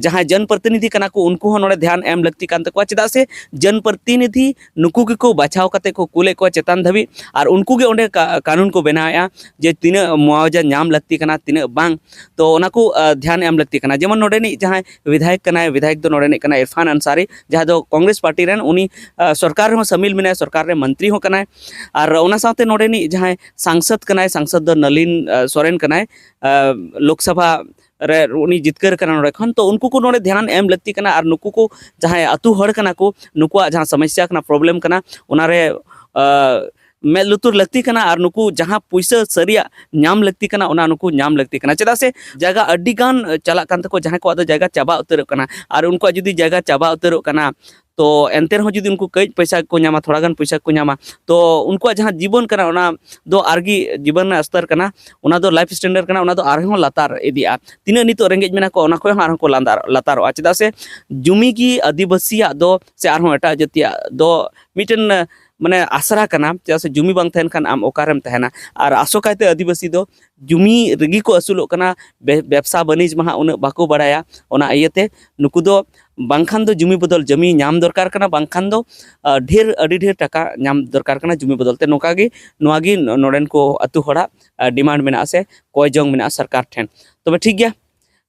ᱡᱟᱦᱟᱸᱭ ᱡᱚᱱ ᱯᱨᱚᱛᱤᱱᱤᱫᱷᱤ ᱠᱟᱱᱟ ᱠᱚ, ᱩᱱᱠᱩ ᱦᱚᱸ ᱱᱚᱰᱮ ᱫᱷᱮᱭᱟᱱ ᱮᱢ ᱞᱟᱹᱠᱛᱤ ᱠᱟᱱ ᱛᱟᱠᱚᱣᱟ᱾ ᱪᱮᱫᱟᱜ ᱥᱮ ᱡᱚᱱ ᱯᱨᱚᱛᱤᱱᱤᱫᱷᱤ ᱱᱩᱠᱩ ᱜᱮᱠᱚ ᱵᱟᱪᱷᱟᱣ ᱠᱟᱛᱮ ᱠᱚ ᱠᱩᱞᱮᱫ ᱠᱚᱣᱟ ᱪᱮᱛᱟᱱ ᱫᱷᱟᱹᱵᱤᱡ, ᱟᱨ ᱩᱱᱠᱩ ᱜᱮ ᱚᱸᱰᱮ ᱠᱟ-, ᱠᱟᱹᱱᱩᱱ ᱠᱚ ᱵᱮᱱᱟᱣᱮᱫᱼᱟ ᱡᱮ ᱛᱤᱱᱟᱹᱜ ᱢᱩᱟᱣᱡᱟ ᱧᱟᱢ ᱞᱟᱹᱠᱛᱤ ᱠᱟᱱᱟ, ᱛᱤᱱᱟᱹᱜ ᱵᱟᱝ᱾ ᱛᱚ ᱚᱱᱟ ᱠᱚ, ᱟᱸ, ᱫᱷᱮᱭᱟᱱ ᱮᱢ ᱞᱟᱹᱠᱛᱤ ᱠᱟᱱᱟ᱾ ᱡᱮᱢᱚᱱ ᱱᱚᱰᱮᱱᱤᱡ ᱡᱟᱦᱟᱸᱭ ᱵᱤᱫᱷᱟᱭᱚᱠ ᱠᱟᱱᱟᱭ, ᱵᱤᱫᱷᱟᱭᱚᱠ ᱫᱚ ᱱᱚᱰᱮᱱᱤᱡ ᱠᱟᱱᱟᱭ ᱤᱨᱯᱷᱟᱱ ᱟᱱᱥᱟᱨᱤ, ᱡᱟᱦᱟᱸᱭ ᱫᱚ ᱠᱚᱝᱜᱨᱮᱥ ᱯᱟᱨᱴᱤ ᱨᱮᱱ, ᱩᱱᱤ, ᱟᱸ, ᱥᱚᱨᱠᱟᱨ ᱨᱮᱦᱚᱸ ᱥᱟᱢᱤᱞ ᱢᱮᱱᱟᱭᱟ, ᱥᱚᱨᱠᱟᱨ ᱨᱮ ᱢᱚᱱᱛᱨᱤ ᱦᱚᱸ ᱠᱟᱱᱟᱭ᱾ ᱟᱨ ᱚᱱᱟ ᱥᱟᱶᱛᱮ ᱱᱚᱰᱮᱱᱤᱡ ᱡᱟᱦᱟᱸᱭ ᱥᱟᱝᱥᱚᱫ ᱠᱟᱱᱟᱭ, ᱥᱟᱝᱥᱚᱫ ᱫᱚ ᱱᱟᱞᱤᱱ, ᱟᱸ, ᱥᱚᱨᱮᱱ ᱠᱟᱱᱟᱭ, ᱟᱸ, ᱞᱳᱠᱥᱚᱵᱷᱟ ᱨᱮ ᱩᱱᱤ ᱡᱤᱛᱠᱟᱹᱨ ᱠᱟᱱᱟ ᱱᱚᱰᱮ ᱠᱷᱚᱱ᱾ ᱛᱚ ᱩᱱᱠᱩ ᱠᱚ ᱱᱚᱰᱮ ᱫᱷᱮᱭᱟᱱ ᱮᱢ ᱞᱟᱹᱠᱛᱤ ᱠᱟᱱᱟ᱾ ᱟᱨ ᱱᱩᱠᱩ ᱠᱚ ᱡᱟᱦᱟᱸᱭ ᱟᱹᱛᱩ ᱦᱚᱲ ᱠᱟᱱᱟ ᱠᱚ, ᱱᱩᱠᱩᱣᱟᱜ ᱡᱟᱦᱟᱸ ᱥᱚᱢᱚᱥᱥᱟ ᱠᱟᱱᱟ, ᱯᱨᱚᱵᱞᱮᱢ ᱠᱟᱱᱟ, ᱚᱱᱟᱨᱮ, ᱟᱸ, ᱢᱮᱫ ᱞᱩᱛᱩᱨ ᱞᱟᱹᱠᱛᱤ ᱠᱟᱱᱟ᱾ ᱟᱨ ᱱᱩᱠᱩ ᱡᱟᱦᱟᱸ ᱯᱩᱭᱥᱟᱹ ᱥᱟᱹᱨᱤᱭᱟᱜ ᱧᱟᱢ ᱞᱟᱹᱠᱛᱤ ᱠᱟᱱᱟ, ᱚᱱᱟ ᱱᱩᱠᱩ ᱧᱟᱢ ᱞᱟᱹᱠᱛᱤ ᱠᱟᱱᱟ᱾ ᱪᱮᱫᱟᱜ ᱥᱮ ᱡᱟᱭᱜᱟ ᱟᱹᱰᱤ ᱜᱟᱱ ᱪᱟᱞᱟᱜ ᱠᱟᱱ ᱛᱟᱠᱚ, ᱡᱟᱦᱟᱸᱭ ᱠᱚᱣᱟᱜ ᱫᱚ ᱡᱟᱭᱜᱟ ᱪᱟᱵᱟ ᱩᱛᱟᱹᱨᱚᱜ ᱠᱟᱱᱟ᱾ ᱟᱨ ᱩᱱᱠᱩᱣᱟᱜ ᱡᱩᱫᱤ ᱡᱟᱭᱜᱟ ᱪᱟᱵᱟ ᱩᱛᱟᱹᱨᱚᱜ ᱠᱟᱱᱟ, ᱛᱚ ᱮᱱᱛᱮ ᱨᱮᱦᱚᱸ ᱡᱩᱫᱤ ᱩᱱᱠᱩ ᱠᱟᱹᱡ ᱯᱚᱭᱥᱟ ᱠᱚ ᱧᱟᱢᱟ, ᱛᱷᱚᱲᱟ ᱜᱟᱱ ᱯᱚᱭᱥᱟ ᱠᱚ ᱧᱟᱢᱟ, ᱛᱚ ᱩᱱᱠᱩᱣᱟᱜ ᱡᱟᱦᱟᱸ ᱡᱤᱵᱚᱱ ᱠᱟᱱᱟ, ᱚᱱᱟ ᱫᱚ ᱟᱨᱜᱮ ᱡᱤᱵᱚᱱ ᱨᱮᱱᱟᱜ ᱥᱛᱚᱨ ᱠᱟᱱᱟ, ᱚᱱᱟ ᱫᱚ ᱞᱟᱭᱤᱯᱷ ᱥᱴᱮᱱᱰᱟᱨᱰ ᱠᱟᱱᱟ, ᱚᱱᱟ ᱫᱚ ᱟᱨᱦᱚᱸ ᱞᱟᱛᱟᱨ ᱤᱫᱤᱜᱼᱟ᱾ ᱛᱤᱱᱟᱹᱜ ᱱᱤᱛᱚᱜ ᱨᱮᱸᱜᱮᱡ ᱢᱮᱱᱟᱜ ᱠᱚᱣᱟ, ᱚᱱᱟ ᱠᱷᱚᱱ ᱦᱚᱸ ᱟᱨᱦᱚᱸ ᱠᱚ ᱞᱟᱸᱫᱟᱨ-, ᱞᱟᱛᱟᱨᱚᱜᱼᱟ᱾ ᱪᱮᱫᱟᱜ ᱥᱮ ᱡᱩᱢᱤ ᱜᱮ ᱟᱹᱫᱤᱵᱟᱹᱥᱤᱭᱟᱜ ᱫᱚ ᱥᱮ ᱟᱨᱦᱚᱸ ᱮᱴᱟᱜ ᱡᱟᱹᱛᱤᱭᱟᱜ ᱫᱚ ᱢᱤᱫᱴᱮᱱ, ᱢᱟᱱᱮ, ᱟᱥᱨᱟ ᱠᱟᱱᱟ᱾ ᱪᱮᱫᱟᱜ ᱥᱮ ᱡᱩᱢᱤ ᱵᱟᱝ ᱛᱟᱦᱮᱱ ᱠᱷᱟᱱ ᱟᱢ ᱚᱠᱟᱨᱮᱢ ᱛᱟᱦᱮᱱᱟ? ᱟᱨ ᱟᱥᱚᱠᱟᱭᱛᱮ ᱟᱹᱫᱤᱵᱟᱹᱥᱤ ᱫᱚ ᱡᱩᱢᱤ ᱨᱮᱜᱮ ᱠᱚ ᱟᱹᱥᱩᱞᱚᱜ ᱠᱟᱱᱟ᱾ ᱵᱮ-, ᱵᱮᱵᱽᱥᱟ ᱵᱟᱹᱱᱤᱡᱽ ᱢᱟ ᱦᱟᱸᱜ ᱩᱱᱟᱹᱜ ᱵᱟᱠᱚ ᱵᱟᱲᱟᱭᱟ᱾ ᱚᱱᱟ ᱤᱭᱟᱹᱛᱮ ᱱᱩᱠᱩ ᱫᱚ ᱵᱟᱝᱠᱷᱟᱱ ᱫᱚ ᱡᱩᱢᱤ ᱵᱚᱫᱚᱞ ᱡᱩᱢᱤ ᱧᱟᱢ ᱫᱚᱨᱠᱟᱨ ᱠᱟᱱᱟ, ᱵᱟᱝᱠᱷᱟᱱ ᱫᱚ, ᱟᱸ, ᱰᱷᱮᱨ, ᱟᱹᱰᱤ ᱰᱷᱮᱨ ᱴᱟᱠᱟ ᱧᱟᱢ ᱫᱚᱨᱠᱟᱨ ᱠᱟᱱᱟ ᱡᱩᱢᱤ ᱵᱚᱫᱚᱞ ᱛᱮ᱾ ᱱᱚᱝᱠᱟ ᱜᱮ, ᱱᱚᱣᱟ ᱜᱮ ᱱᱚ-, ᱱᱚᱰᱮᱱ ᱠᱚ ᱟᱹᱛᱩ ᱦᱚᱲᱟᱜ, ᱟᱸ, ᱰᱤᱢᱟᱱᱰ ᱢᱮᱱᱟᱜᱼᱟ ᱥᱮ ᱠᱚᱭ ᱡᱚᱝ ᱢᱮᱱᱟᱜᱼᱟ ᱥᱚᱨᱠᱟᱨ ᱴᱷᱮᱱ᱾ ᱛᱚᱵᱮ ᱴᱷᱤᱠ ᱜᱮᱭᱟ,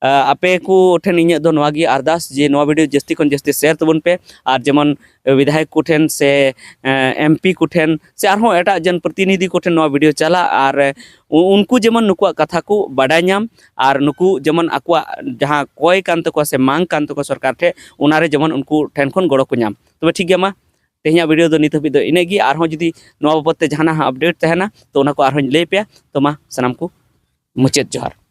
ᱟᱸ, ᱟᱯᱮ ᱠᱚ ᱴᱷᱮᱱ ᱤᱧᱟᱹᱜ ᱫᱚ ᱱᱚᱣᱟ ᱜᱮ ᱟᱨᱫᱟᱥ ᱡᱮ ᱱᱚᱣᱟ ᱵᱷᱤᱰᱤᱭᱳ ᱡᱟᱹᱥᱛᱤ ᱠᱷᱚᱱ ᱡᱟᱹᱥᱛᱤ ᱥᱮᱭᱟᱨ ᱛᱟᱵᱚᱱ ᱯᱮ, ᱟᱨ ᱡᱮᱢᱚᱱ ᱵᱤᱫᱷᱟᱭᱚᱠ ᱠᱚ ᱴᱷᱮᱱ ᱥᱮ, ᱮᱸ, ᱮᱢ ᱯᱤ ᱠᱚ ᱴᱷᱮᱱ ᱥᱮ ᱟᱨᱦᱚᱸ ᱮᱴᱟᱜ ᱡᱚᱱ ᱯᱨᱚᱛᱤᱱᱤᱫᱷᱤ ᱠᱚ ᱴᱷᱮᱱ ᱱᱚᱣᱟ ᱵᱷᱤᱰᱤᱭᱳ ᱪᱟᱞᱟᱜ, ᱟᱨ ᱩ-, ᱩᱱᱠᱩ ᱡᱮᱢᱚᱱ ᱱᱩᱠᱩᱣᱟᱜ ᱠᱟᱛᱷᱟ ᱠᱚ ᱵᱟᱰᱟᱭ ᱧᱟᱢ, ᱟᱨ ᱱᱩᱠᱩ ᱡᱮᱢᱚᱱ ᱟᱠᱚᱣᱟᱜ ᱡᱟᱦᱟᱸ ᱠᱚᱭ ᱠᱟᱱ ᱛᱟᱠᱚᱣᱟ ᱥᱮ ᱢᱟᱝ ᱠᱟᱱ ᱛᱟᱠᱚᱣᱟ ᱥᱚᱨᱠᱟᱨ ᱴᱷᱮᱱ, ᱚᱱᱟᱨᱮ ᱡᱮᱢᱚᱱ ᱩᱱᱠᱩ ᱴᱷᱮᱱ ᱠᱷᱚᱱ ᱜᱚᱲᱚ ᱠᱚ ᱧᱟᱢ᱾ ᱛᱚᱵᱮ ᱴᱷᱤᱠ ᱜᱮᱭᱟ, ᱢᱟ ᱛᱮᱦᱮᱧᱟᱜ ᱵᱷᱤᱰᱤᱭᱳ ᱫᱚ ᱱᱤᱛ ᱦᱟᱹᱵᱤᱡ ᱫᱚ ᱤᱱᱟᱹᱜ ᱜᱮ᱾ ᱟᱨᱦᱚᱸ ᱡᱩᱫᱤ ᱱᱚᱣᱟ ᱵᱟᱵᱚᱫ ᱛᱮ ᱡᱟᱦᱟᱱᱟᱜ ᱦᱟᱸᱜ ᱟᱯᱰᱮᱴ ᱛᱟᱦᱮᱱᱟ, ᱛᱚ ᱚᱱᱟ ᱠᱚ ᱟᱨᱦᱚᱸᱧ ᱞᱟᱹᱭ ᱟᱯᱮᱭᱟ᱾ ᱛᱚ ᱢᱟ ᱥᱟᱱᱟᱢ ᱠᱚ ᱢᱩᱪᱟᱹᱫ ᱡᱚᱦᱟᱨ᱾